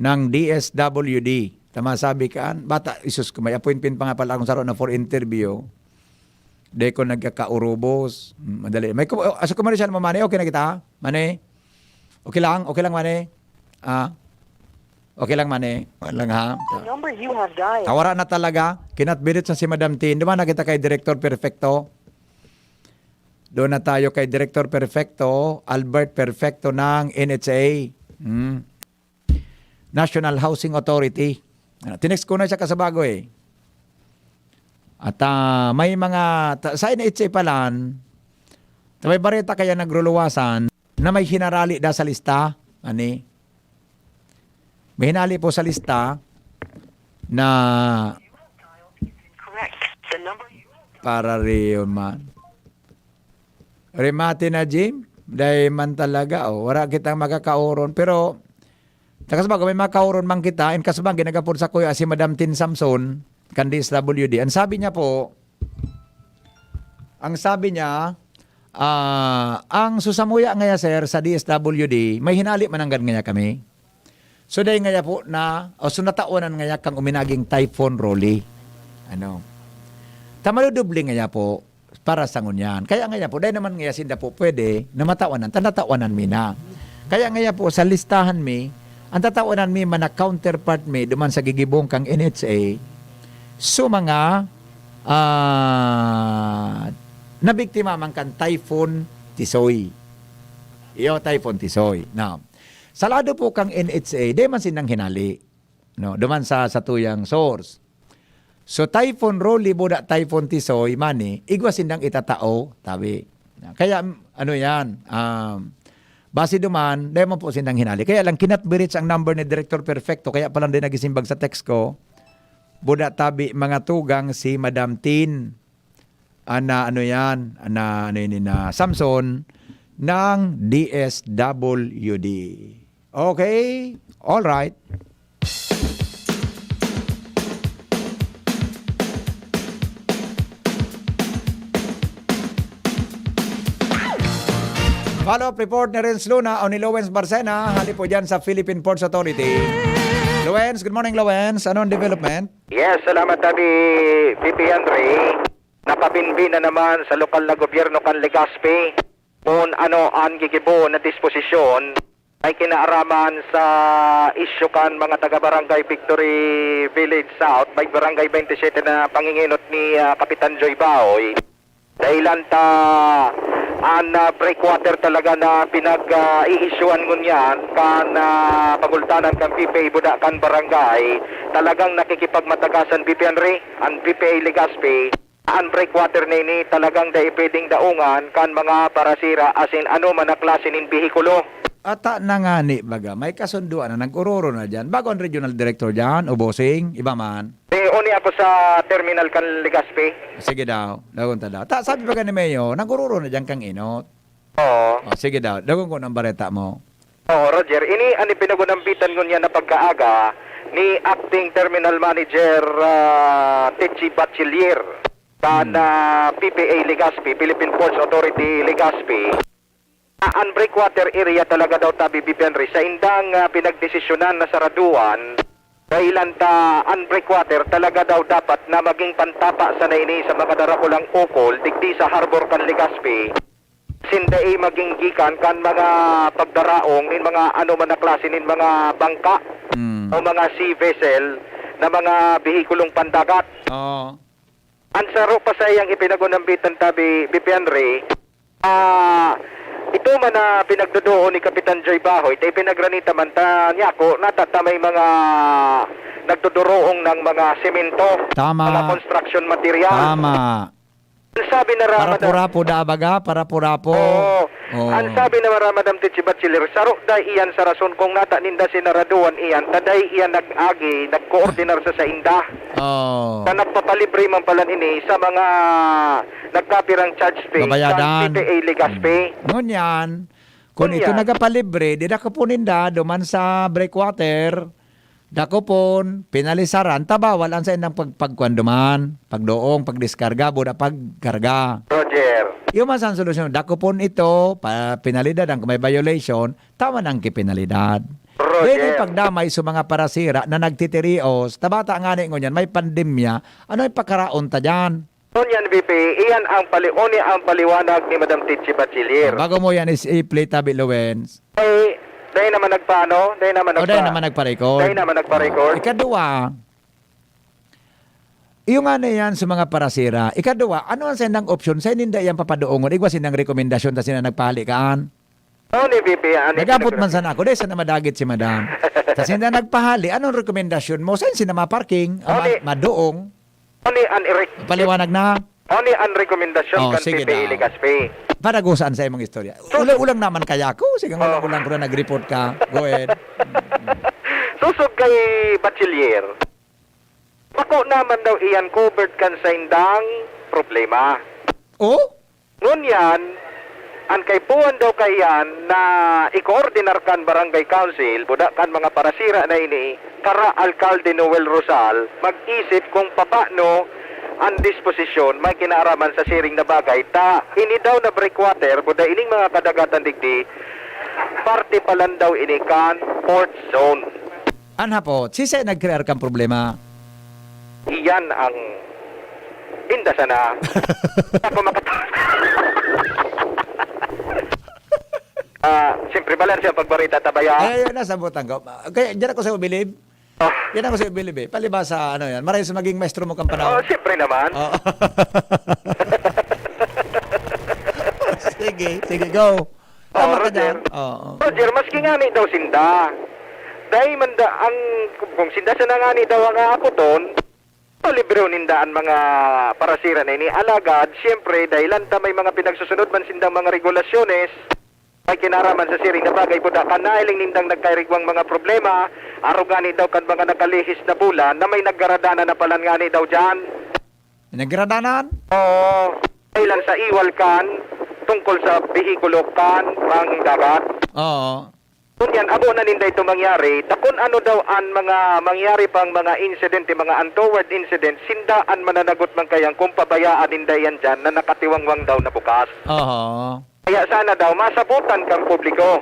ng D S W D. Tama sabi ka, an-, bata, isus ko, may appointment pa nga pala akong saro na for interview. Di ko nagkakaurubos. Mm, madali. May ku-, oh, asa commercial mo, Mane? Okay na kita? Mane? Okay lang? Okay lang, Mane? Ah? Okay lang, Mane? Wala lang, ha? The number you have dialed. Kawara na talaga. Kinatbirit sa si Madam Tin. Duman na kita kay Director Perfecto. Doon na tayo kay Director Perfecto, Albert Perfecto ng N H A. Hmm. National Housing Authority. Ah, tinext ko na siya kasabago eh. At, ah, may mga, ta-, sa N H A palan, ta-, may bareta kaya nagruluwasan na may hinarali da sa lista, ani? May hinali po sa lista na Correct. The number you para riyon man. Remate na, Jim. Dahil man talaga, oh, wala kitang makakauron. Pero, takas bago, may makauron man kita. And kasubang, ginagapod sa kuya, si Madam Tin Samson, kan D S W D. Ang sabi niya po, ang sabi niya, ah, ang susamuya ngaya, sir, sa D S W D, may hinali mananggad ngaya kami. So, dahil ngaya po na, o so natawanan ngaya kang uminaging Typhoon Rolly. Ano? Ta madudoble ngaya po para sa ngunyan. Kaya ngaya po, dahil naman ngaya sinda po pwede na matawanan, ta natawanan mi na. Kaya ngaya po, sa listahan mi, ang tatawanan mi, mana counterpart mi, duman sa gigibong kang N H A, so mga, ah, nabiktima man kan Typhoon Tisoy. Iyo, Typhoon Tisoy. Now, sa lado po kang N H A, di man sinang hinali. No, duman sa, sa tuyang source. So, Typhoon Rolly, buda Typhoon Tisoy, mani, igwa sindang itatao, tabi. Kaya, ano yan, um, base duman, dahil man po sindang hinali. Kaya lang, kinatbirits ang number ni Director Perfecto, kaya palang din nagisimbag sa text ko, buda tabi, mga tugang si Madam Tin. Ana, ano yan? Ana, ano yun, na Samson ng D S W D. Okay? All right. Follow-up report ni Renz Luna o ni Lowens Barcena, hali po dyan sa Philippine Ports Authority. Lowens, good morning, Lowens. Anong development? Yes, salamat, Daddy P P Henry. Nakabinbi na naman sa lokal na gobyerno kan Legazpi kung ano ang gigibo na disposisyon ay kinaaraman sa isyu kan mga taga Barangay Victory Village South, may Barangay twenty-seven na panginginot ni, ah, Kapitan Joy Baoy. Dahilan ta An, ah, breakwater talaga na pinag, ah, iisyuhan ngunyan kan, ah, pagultanan kan P P A buda kan barangay, talagang nakikipagmatagas an B P Henry, an P P A Legazpi. An breakwater na ini talagang dai pwedeng daongan kan mga parasira asin anoman na klase nin behikulo. Ata na ngani, baga, may kasunduan na, nag-ororo na diyan. Bago ang regional director diyan, o bossing, iba man. Eh, uni ako sa terminal kan Legazpi. Sige daw, dagon ta daw. Ta, sabi pa gani, Mayor, nag-ororo na diyan kang inot. Oo. O, sige daw, dagon ko ng bareta mo. Oo, Roger. Ini an ipinagunambitan ngunyan na pagkaaga ni Acting Terminal Manager, ah, Techi Bachelier kan, Hmm. ah, P P A Legazpi, Philippine Ports Authority Legazpi. Ah, an breakwater area talaga daw, tabi, B P Henry, sa indang, ah, pinagdesisyonan na saraduan, dahilan ta an breakwater talaga daw dapat na maging pantapa sana ini sa mga darakulang ukol digdi sa harbor kan Legazpi, sinda ay maging gikan kan mga pagdaraong nin mga anoman na klase nin mga bangka Hmm. o mga sea vessel na mga behikulong pandagat. Oo. An saro pa sa iyang ipinagunambitan, tabi, B P Henry, ah, ito man na pinagduduon ni Kapitan Joy Bahoy, ta ipinagranita man ta niya ko, nata ta may mga nagduduroong ng mga semento, Tama. mga construction material. Tama. Ang sabi na raman Para purapo da, baga? Para purapo? Oo. Oo. Ang sabi na raman, Madam Techi Bachelier, saro da iyan sa rason kung nata ninda sinaraduan iyan, ta dai iyan nag-agi, nagkoordinar sa sainda. Oo. Na nagpapalibre man pala ini sa mga nagkapirang charge fee Babayadan. sa P P A Legazpi. Hmm. Ngunyan, kung ito Ngunyan. nagapalibre, di dakopon ninda duman sa breakwater, dakopon, pinalisaran, ta bawal ang saindang pag-, pagkuan duman, pagdoong, pagdiskarga, buda pagkarga. Roger. Iyo man sa solusyon, dakopon ito, pa, penalidad ang kung may violation, tama na ang kipinalidad. Roger. Dili pagdamay sa mga parasira na nagtitirios, tabata ngani ngunyan, may pandemya, ano yung pakaraon ta dyan? Ngunyan, B P, iyan ang pali-, uni ang paliwanag ni Madam Techi Bachelier. Bago mo yan is i-play, Tabi Lowens. Ay, dahil naman nagpaano? Dahil naman O, dahil nagpa-, naman nagpa-record. dahil naman nagpa-record. Ikadua, iyo nga na yan sa mga parasira. Ikadua, ano ang sendang opsyon? Sa ninda iyang papadoongon, igwa sindang rekomendasyon ta sina nagpahali kaan? Ano ni, B P, ano ni Nagabot man pinag- sana ako, dahil sana madagit si madam. Sa sinda nagpahali, anong rekomendasyon mo? Saan sila maparking? Ah, Ano ma-, ni- madoong? Ano ni ang irek- Paliwanag na? Ano ni ang rekomendasyon Oh, kan sige P P A daw. Legazpi? Para gusaan sa imong istorya. So- Ulang-ulang naman kaya ako. Sige, Oh. ulang-ulang ko na nag-report ka. Go ahead. Susog kay Bachelier. Bako naman daw iyan covered kan saindang problema. Oh? Ngunyan, an kaipuhan daw kaiyan na ikoordinar kan barangay council, buda kan mga parasira na ini, kara Alkalde Noel Rosal, mag-isip kung papano an disposisyon may kinaaraman sa siring na bagay. Ta, ini daw na breakwater, buda ining mga kadagatan digdi, parte pa lang daw ini kan port zone. An hapot, sisay nag-crear kan problema? Iyan ang pinda sana. Ako makata- Ah, siyempre, balanse ang pagbarita, tabaya. Ay, ayun, nasabutan ko. Kaya, diyan ako sa Ubilib. Oh. Yan ako sa Ubilib eh. Palibasa, ano yan. Maray sa maging maestro mo kang panahon. Oh, siyempre naman. Oo. Sige, sige, go. Tama Oh, ka Roger. dyan. Oo. Roger, maski ngani daw sinda. Dahil man da, ang, kung sinda sana ngani daw ang aapoton, palibreon ninda an mga parasira na ini. Alagad, siyempre, dahil lang ta may mga pinagsusunod man sindang mga regulasyones, may kinaraman sa siring na bagay, buda kan nahiling nindang nagkairigwang mga problema, arog ngani daw kan mga nakalihis na bulan na may naggaradanan na palan ngani daw dyan. Naggaradanan? Oo. Dahil lang sa iwal kan, tungkol sa behikulo kan pangdagat. Oo. Ngunyan, abo na ninda ito mangyari, ta kun ano daw an mga mangyari pang mga insidente, mga untoward incident, sinda an mananagot man kaiyan kung pabayaan ninda yan dyan na nakatiwangwang daw na bukas. Oho. Kaya sana daw masabutan kang publiko,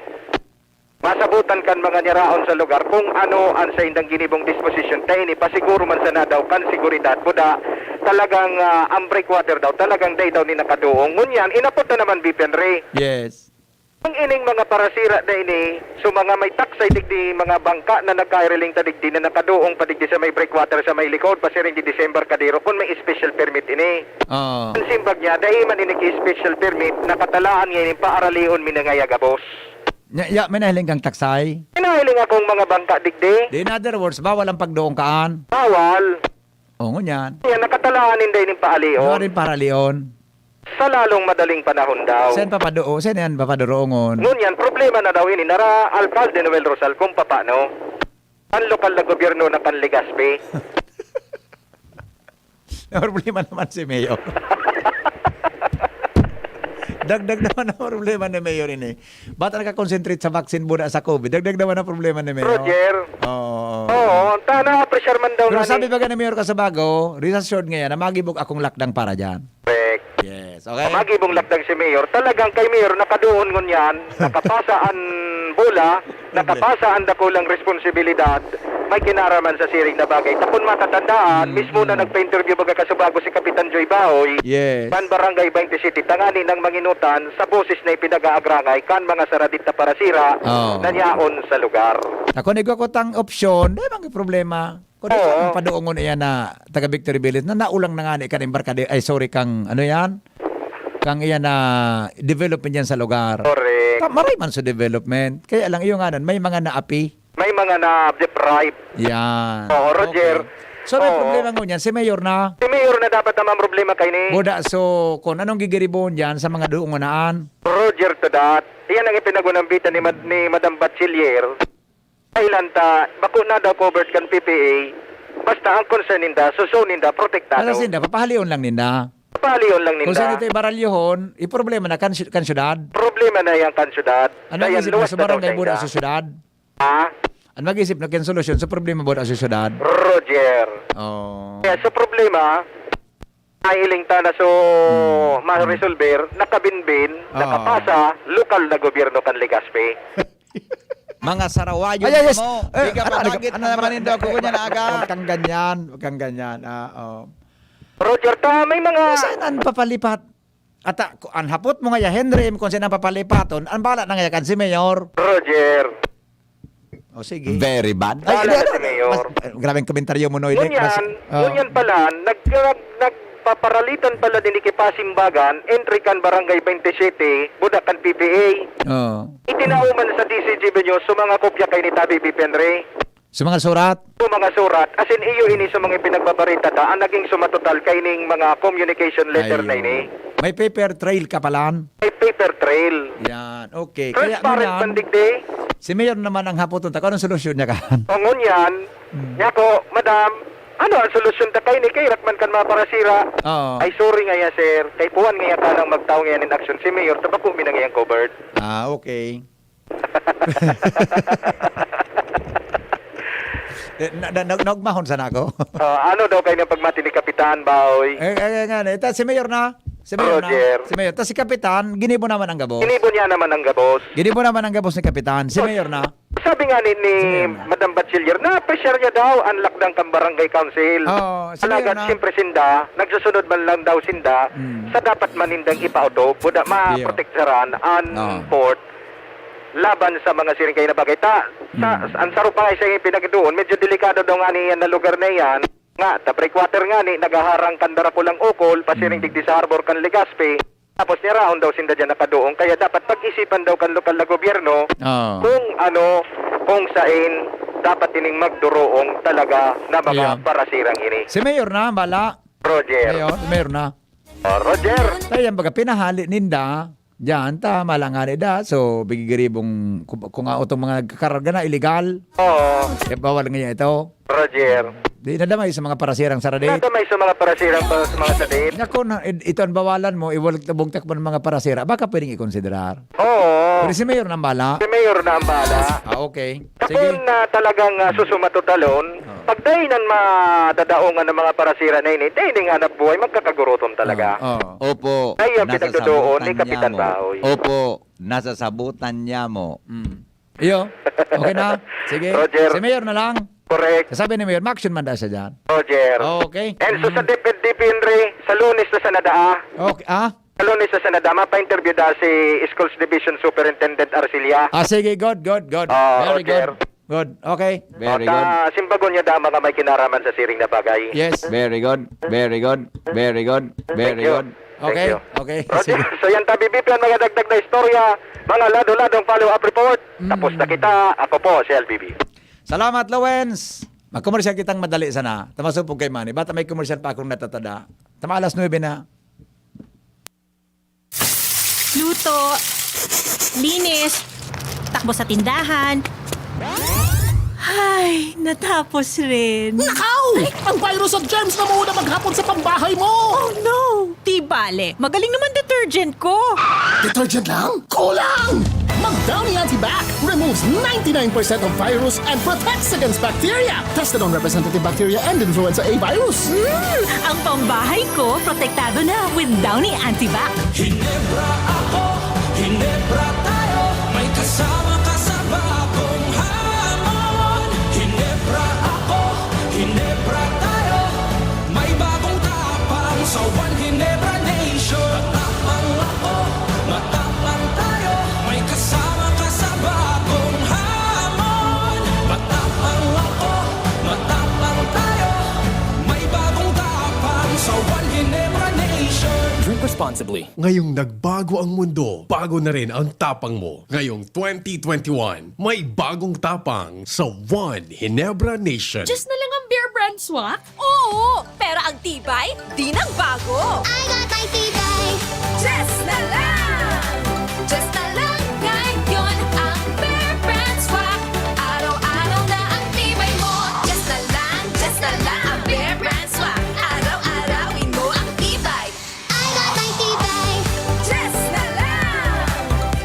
masabutan kan mga niraon sa lugar kung ano an saindang ginibong disposisyon, ta ini pasiguro man sana daw kan seguridad, buda talagang, ah, ang breakwater daw talagang dai daw ni nakadoong. Ngunyan, inapod na naman, B P Henry. Yes. Ang ining mga parasira na ini, so mga may taksay digdi, mga bangka na nagkaireling ta digdi na nakaduong pa digdi sa may breakwater sa may likod, pasiring di December Kadiro, kun may special permit ini. Oo. Ang simbag niya, dai man ini ki special permit, nakatalaan ngayon paaralihon mi na ngaya gabos. Ya, ya, may nahiling kang taksay? Pinahiling akong mga bangka digdi. Di, in other words, bawal ang pagduong kaan. Bawal. O, ngunyan. Yan, nakatalaan ninda ining paalion. Ano rin paralion? Sa lalong madaling panahon daw. Saan papaduo? Saan yan papaduroongon? Ngunyan, problema na daw ini nara alkalde Noel Rosal kung papano. Ang lokal na gobyerno na kan Legazpi. May problema naman si Mayor. Dagdag naman ang problema ni Mayor ini. Ba't nakakonsentrate sa vaccine buda sa COVID? Dagdag naman ang problema ni Mayor. Roger. Oo. Oo, ta na-appreciate man daw Pero nga sabi ni- ba nga ni Mayor Kasabago, rest assured ngayon na magibog akong lakdang para dyan. Correct. Yes, okay? Magibong lakdang si Mayor. Talagang kay Mayor, nakaduon ngunyan, nakapasa an bola, nakapasa an dakulang responsibilidad, may kinaraman sa siring na bagay. Ta kun matatandaan, Mm, mismo na mm. nagpa-interview baga Kasabago si Kapitan Joy Bahoy, Yes. kan Barangay twenty-seven, tangani ng manginutan sa boses na ipinag-aagrangay kan mga saradit na parasira Oo. na nyaon sa lugar. Ako, nagwa ko tang opsyon, dahil mga problema. Kung Oo. Ang paduongon iyan na taga Victory Village, na naulang na nga ni kan embarkade, ay sorry, kang ano yan? Kang iyan na development yan sa lugar. Correct. Ta-, maray man sa development. Kaya lang, iyo nga nun, may mga naapi. May mga na-deprive. Yan. Oo, Roger. Okay. So, may Oo. problema ngunyan. Si Mayor na. Si Mayor na dapat naman problema kay ni Buda, so, kung anong gigiribon dyan sa mga duong unaan. Roger to that. Iyan ang ipinagunambitan ni, Mad- ni Madam Bachelier. Kailan ta, bako na daw covered kan P P A. Basta ang concern ninda, suso ninda, protektado. Alas ninda, papahalion lang ninda. Papahalion lang Kung saan ninda. Ito ibaralyohon, iproblema na kan, sy- kan syudad. Problema na yan kan syudad. Ano Kaya ang isip mo luwas sa na daw barangay sa buda inda. Sa syudad? Ha? Ang mag-isip na kaya solusyon sa problema buda sa syudad? Roger. Oh. Kaya sa problema, nahiling ta na so Hmm. ma-resolver, nakabinbin, Oo. nakapasa, lokal na gobyerno kan Legazpi. Mga sarawayon Ay, ay, yes. mo. Eh, Di ka ano, pa ano, bakit ano, na naman ano, indo ako ngunyan na aga? Huwag kang ganyan, huwag kang ganyan. Ah, oh. Roger, ta may mga... Saan ang papalipat? At ah, ku- ang hapot mo nga ya, Henry, kung saan ang papalipaton, ang bala na nga kan si Mayor. Roger. O sige. Very bad. Wala hindi, na ano, si Mayor. mas- eh, grabeng komentaryo mo, Noy. Ngunyan, Mas- oh. ngunyan pala, nag, nag, nagpaparalitan pala din ikipasimbagan, entry kan Barangay twenty-seven, buda kan P P A. Oh. Itinao man sa D C G News, so mga kopya kay ni Tabi Bipenre. Sa mga surat? So mga surat, as in iyo ini sa mga pinagbabarita ta, ang naging sumatotal kay ning mga communication letter na ini. May paper trail ka palan? May paper trail. Yan, okay. Kaya Transparent ngunyan, man digdi. Si Mayor naman ang hapoton ta. Kung anong solusyon niya kan? O ngunyan, Hmm. niya ko, Madam, ano ang solusyon ta kay ni kay Rakman kan mga parasira? Oo. Ay, sorry nga ya, sir. Kay puwan nga ya kanang magtao ngayon in action si Mayor, tabako mi na ngayon covered. Ah, okay. Eh, na, na, na, naugmahon sana ako. Ah, ano daw kayo ng pagmati ni Kapitan Baoy? Eh, eh, nga, eh, ta, si Mayor na. Si Mayor Roger. na. Si Mayor. Ta si Kapitan, ginibo naman ang gabos. Ginibo niya naman ang gabos. Ginibo naman ang gabos ni Kapitan. Si Mayor na. Sabi nga ni, ni Si Mayor na. Madam Bachiller, na-appreciate niya daw ang lakdang kan barangay council. Oo, si Mayor Alagad, na. siyempre sinda, nagsusunod man lang daw sinda Mm. sa dapat man nindang ipautob, buda maprotektaran ang Oo. port laban sa mga siring kayo na bagay. Ta, sa, Mm. ang saro pa nga siya yung pinagdoon, medyo delikado daw nga niyan na lugar na yan. Nga, ta breakwater nga ni, nagaharang kan Darakulang Ukol, pasiring Mm. digdi sa harbor kan Legazpi. Tapos niraon daw sinda dyan nakadoong, kaya dapat pag-isipan daw kan lokal na gobyerno Oo. kung ano, kung sain dapat ining magduroong talaga na mga Ayun. parasirang ini. Si Mayor na, bala. Roger. Mayor, Mayor na. Oh, Roger. Kaya yan, baga, pinahali ninda. Diyan, tama lang nga nida. So, bigigiribong, kung, kung nga itong mga nagkakarga na, illegal. Oo. Eh, bawal nga ito. Roger. Di nadamay sa mga parasirang saradit. Nadamay sa mga parasirang pa, sa mga sadit. Nga kung na- ito ang bawalan mo, iwal tabugtak mo ng mga parasira, baka pwedeng ikonsiderar. Oo. Pero si Mayor na ang bala. Si Mayor na ang bala. Ah, okay. Sa Sige. kung na talagang uh, susumato talon, Oo. pag dahil nan madadaongan ng mga parasira na ini, dahil nga hanap buhay, magkakagurutom talaga. Oo. Opo. Ay, ang pinagdodoon ni Nasasabutan Kapitan niya mo. Bahoy. Opo. Nasasabutan niya mo. Mm. Iyo. Okay na. Sige. Roger. Si Mayor na lang. Correct. Sabi ni Mayor, ma-action man daw siya dyan. Roger. Okay. And so sa Mm. DepEd DepEnre, sa Lunes na sa nadaa. Okay. Ah? Lunes sa Senado, mapa-interview da si Schools Division Superintendent Arcilia. Ah, sige, good, good, good. Ah, Very okay. good. Good. Okay. Very O, good. ta, simbagon niya da ang mga may kinaraman sa siring na bagay. Yes. Very good. Very good. Very good. Very Thank you. good. Thank Okay. you. Okay. Roger, Sige. so yan tabi, Bipi, ang mga dagdag na istorya, mga lado-ladong follow-up report. Mm. Tapos na kita. Ako po, si L B B. Salamat, Lawens. Magkomersyal kitang madali sana. Tamasupog kay Manny. Bata may komersyal pa akong natatada. Tama alas nuebe na. Luto, linis, takbo sa tindahan. Ay, natapos rin. Nakaw! Ang virus at germs na muna maghapon sa pambahay mo! Oh no! Di bale, magaling naman detergent ko. Detergent lang? Kulang! Mag-Downy Antibac removes ninety-nine percent of virus and protects against bacteria. Tested on representative bacteria and influenza A virus. Mm, ang pambahay ko, protektado na with Downy Antibac. Hinebra ako, Hinebra tayo, may kasama ka sa bagong hamon. Hinebra ako, Hinebra tayo, may bagong tapang sa One Hinebra Nation. Matapang ako, matapang tayo, may kasama ka sa bagong hamon. Matapang ako, matapang tayo, may bagong tapang sa One Hinebra Nation. Drink responsibly. Ngayong nagbago ang mundo, bago na rin ang tapang mo. Ngayong twenty twenty-one, may bagong tapang sa One Hinebra Nation. Just na lang ang Bear Brand Swak? Oo, pero ang tibay, di nang bago. I got my tibay. Just na lang! Just na lang ngayon ang Bear Brand Swak. Araw-araw na ang tibay mo. Just na lang, just na lang ang Bear Brand Swak. Araw-arawin mo ang tibay. I got my tibay. Just na lang.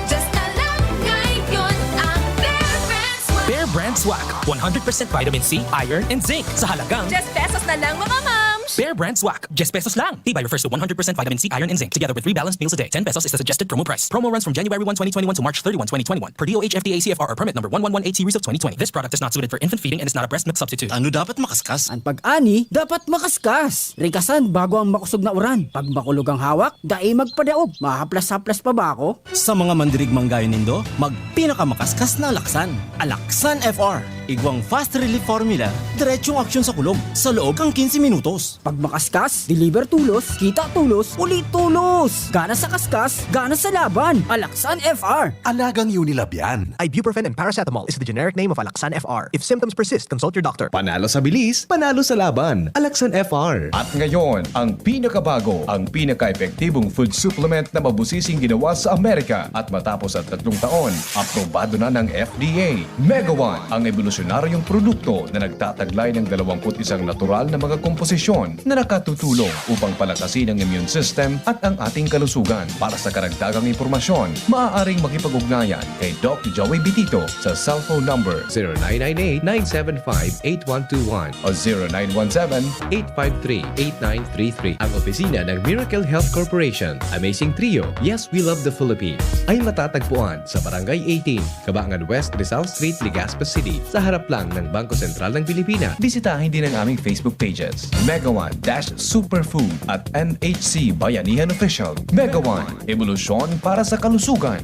Just na lang ngayon ang Bear Brand Swak. Bear Brand Swak. One hundred percent vitamin C, iron, and zinc. Sa halagang ten pesos na lang, mga mams. Bear Brand Swak. Ten pesos lang. Tibay refers to one hundred percent vitamin C, iron, and zinc, together with three balanced meals a day. Ten pesos is the suggested promo price. Promo runs from January one, twenty twenty-one to March thirty-one, twenty twenty-one. Per D O H F D A C F R or permit number one one one eight series of twenty twenty. This product is not suited for infant feeding and is not a breast milk substitute. Ano dapat makaskas? An pag-ani dapat makaskas. Rikasan bago ang makosog na uran. Pag makulog ang hawak, dai magpadaog. Mahaplas-haplas pa ba ako? Sa mga mandirigmang gayo nindo, magpinakamakaskas na alaksan. Alaksan F R. Igwang fast relief formula, diretsong aksyon sa kulog, sa loob kan quince minutos. Pag makaskas, deliver tulos, kita tulos, uli tulos! Gana sa kaskas, gana sa laban! Alaksan F R. Alagang Unilab yan. Ibuprofen and paracetamol is the generic name of Alaxan F R. If symptoms persist, consult your doctor. Panalo sa bilis, panalo sa laban. Alaxan F R. At ngayon, ang pinakabago, ang pinaka-epektibong food supplement na mabusising ginawa sa Amerika. At matapos ang tatlong taon, aprobado na ng F D A. Mega One, ang ebolusyonaryong produkto na nagtataglay ng dalawampu't isang natural na mga komposisyon na nakatutulong upang palakasin ang immune system at ang ating kalusugan. Para sa karagdagang impormasyon, maaaring makipag-ugnayan kay Doc Joey Bitito sa cellphone number zero nine nine eight, nine seven five, eight one two one o zero nine one seven, eight five three, eight nine three three. Ang opisina ng Miracle Health Corporation. Amazing Trio, Yes, We Love the Philippines, ay matatagpuan sa Barangay eighteen, Kabangan West, Rizal Street, Legazpi City, sa harap lang ng Bangko Sentral ng Pilipinas. Bisitahin din ang aming Facebook pages, Mega One dash Superfood at N H C Bayanihan Official. Mega One, ebolusyon para sa kalusugan.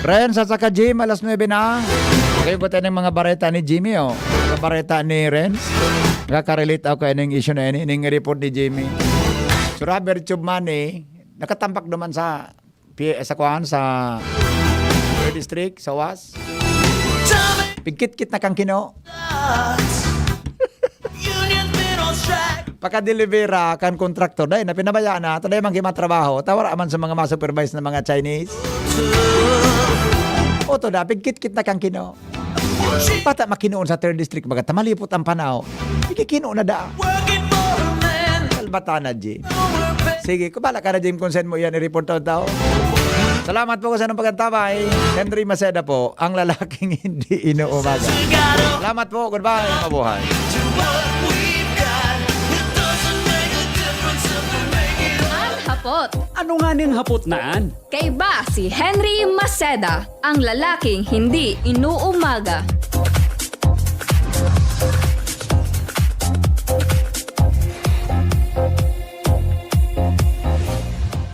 Renz at saka Jim, alas nuebe na. Kayo ko tayo ng mga bareta ni Jimmy, oh. Mga bareta ni Renz. Nakaka-relate ako kaya ng issue na yan, ining report ni Jimmy. So, rubber tube money, nakatampak naman sa, pi-, sa kuwan, sa third district, sa was. Pigkit-kit na kang kino. Pakadelibera kan kontraktor, dai na pinabayaan na, ta dai man gimatrabaho, ta wara man sa mga ma-supervise na mga Chinese. Oto da, pigkit-kit na kang kino. Bata makinoon sa third district, baga ta malipot ang panaw. Ikikino na da. Kalbata na, G. Sige, kubala ka na, Jim, kung saan mo yan i-report ang tao. Salamat po sa anong pagkantabay. Henry Maceda po, ang lalaking hindi inuumaga. Salamat po, goodbye, mabuhay. Ang hapot. Ano nga ning hapot naan? Kaiba si Henry Maceda, ang lalaking hindi inuumaga.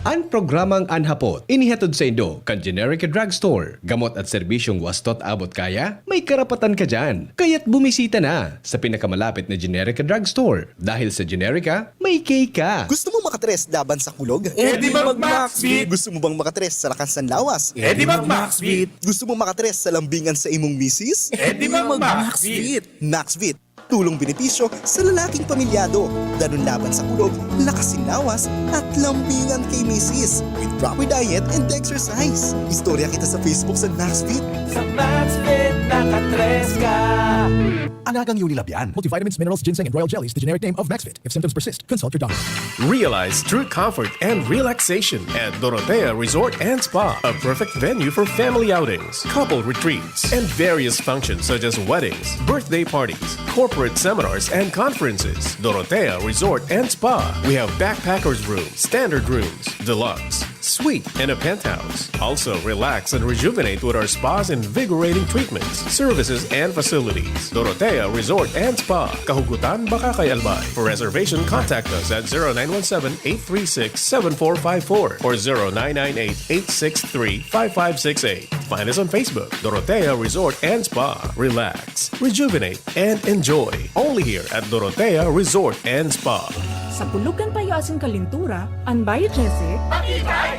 An programang An Hapot, inihatod saindo kan Generica Drugstore. Gamot at serbisyong wastot abot kaya? May karapatan ka diyan. Kaya't bumisita na sa pinakamalapit na Generica Drugstore. Dahil sa Generica, may K ka. Gusto mong makatres laban sa kulog? Eh di mag-Maxvit! Gusto mo bang makatres sa lakas ng lawas? Eh di mag-Maxvit! Gusto mong makatres sa lambingan sa imong misis? Eh di mag-Maxvit! Maxvit, tulong benepisyo sa lalaking pamilyado. Danun laban sa kulog, lakas sin lawas, at lambingan kay misis. With proper diet and exercise. Istorya kita sa Facebook sa Maxvit. Sa Maxvit, nakatres ka! Alagang Unilab yan. Multivitamins, minerals, ginseng, and royal jellies, the generic name of Maxvit. If symptoms persist, consult your doctor. Realize true comfort and relaxation at Dorotea Resort and Spa, a perfect venue for family outings, couple retreats, and various functions such as weddings, birthday parties, corporate seminars, and conferences. Dorotea Resort and Spa. We have backpackers room, standard rooms, deluxe, suite, and a penthouse. Also, relax and rejuvenate with our spa's invigorating treatments, services, and facilities. Dorotea Resort and Spa, Kahugutan, Bacacay, Albay. For reservation, contact us at zero nine one seven, eight three six, seven four five four or zero nine nine eight, eight six three, five five six eight. Find us on Facebook, Dorotea Resort and Spa. Relax, rejuvenate, and enjoy. Only here at Dorotea Resort and Spa. Sa pulog kan payo asin kalintura, an Biogesic,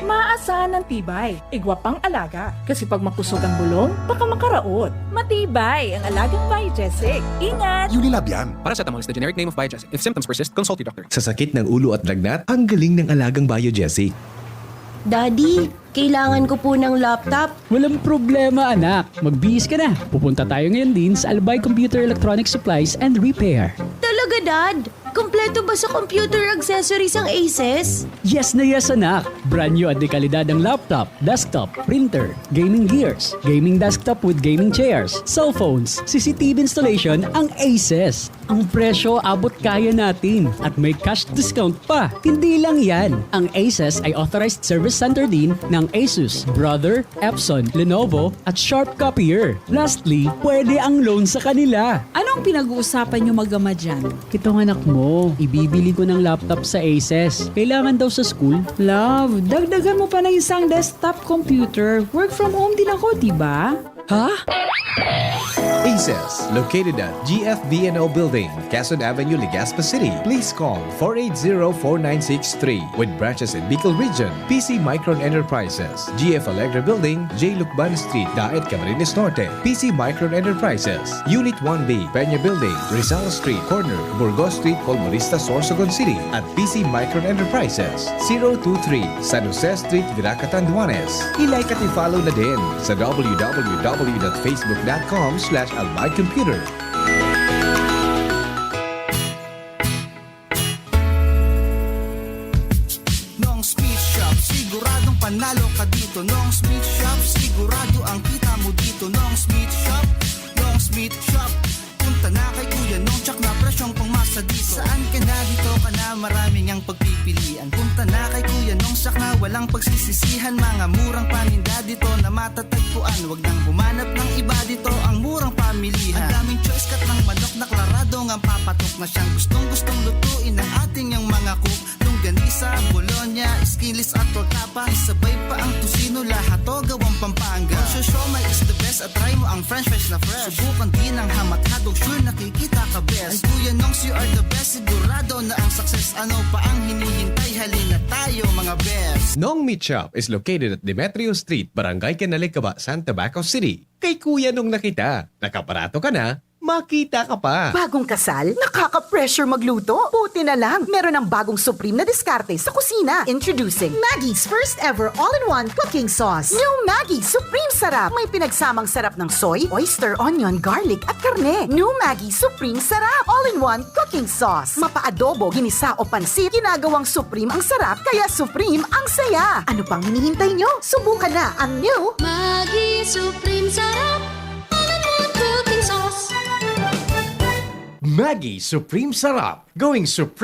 maasahan an tibay. Igwa pang alaga, kasi pag makusog ang bulong, baka makaraot. Matibay ang alagang Biogesic. Ingat! Unilab yan. Paracetamol is the generic name of Biogesic. If symptoms persist, consult your doctor. Sa sakit ng ulo at lagnat, ang galing ng alagang Biogesic. Daddy, kailangan ko po ng laptop. Walang problema, anak. Magbihis ka na. Pupunta tayo ngayon din sa Albay Computer Electronic Supplies and Repair. Talaga, Dad? Kompleto ba sa computer accessories ang Aces? Yes na yes, anak. Brand new at dekalidad ang laptop, desktop, printer, gaming gears, gaming desktop with gaming chairs, cellphones, C C T V installation ang Aces. Ang presyo abot kaya natin at may cash discount pa. Hindi lang yan, ang Aces ay authorized service center din ng Asus, Brother, Epson, Lenovo at Sharp Copier. Lastly, pwede ang loan sa kanila. Anong pinag-uusapan niyo mag-ama dyan? Itong anak mo, ibibili ko ng laptop sa Aces. Kailangan daw sa school. Love, dagdagan mo pa ng isang desktop computer. Work from home din ako, di ba? Ha? Aces, located at G F V N O Building, Quezon Avenue, Legazpi City. Please call four eight zero, four nine six three. With branches in Bicol Region, P C Micron Enterprises, G F Alegre Building, J Lucban Street, Daet, Camarines Norte, P C Micron Enterprises, Unit one B, Peña Building, Rizal Street, corner, Burgos Street, Colmonista, Sorsogon City, at P C Micron Enterprises, zero two three, San Jose Street, Virac, Catanduanes. I-like at i-follow na din sa w w w dot facebook dot com slash albay computer. Nong's Meat Shop, siguradong panalo ka dito. Nong's Meat Shop, sigurado ang kita mo dito. Nong's Meat Shop, Nong's Meat Shop. Punta na kay Kuya Nong, tsak na presyong pangmasa dito. Saan ka na, dito ka na, maraming ang pagpipilian. Punta na kay Kuya Nong, tsak na walang pagsisisihan. Mga murang paninda dito na matatagpuan. Wag nang humanap ng iba dito, ang murang pamilihan. Ang daming choice, cut ng manok na klarado ngang papatok na siyang gustong-gustong lutuin ng ating yang mga cook. Longganisa, bologna, skinless at torta pa. Isabay pa ang tocino, lahat to gawang Pampanga. Ang siomai is the best at try mo ang french fries na fresh. Subukan din ang ham at hotdog, sure nakikita ka best. Ang Kuya Nongs, you are the best, sigurado na ang success. Ano pa ang hinihintay? Halina tayo, mga best! Nong Meat Shop is located at Demetrio Street, Barangay Canalicaba, San Tabaco City. Kay Kuya Nong na kita, nakabarato ka na, makita ka pa. Bagong kasal? Nakaka-pressure magluto? Buti na lang, meron ng bagong supreme na diskarte sa kusina. Introducing Maggi's first ever all-in-one cooking sauce. New Maggi Supreme Sarap. May pinagsamang sarap ng soy, oyster, onion, garlic, at karne. New Maggi Supreme Sarap. All-in-one cooking sauce. Mapa-adobo, ginisa o pansit, ginagawang supreme ang sarap, kaya supreme ang saya. Ano pang hinihintay nyo? Subukan na ang new Maggi Supreme Sarap. All-in-one cooking sauce. Maggi Supreme Sarap. Going Supreme.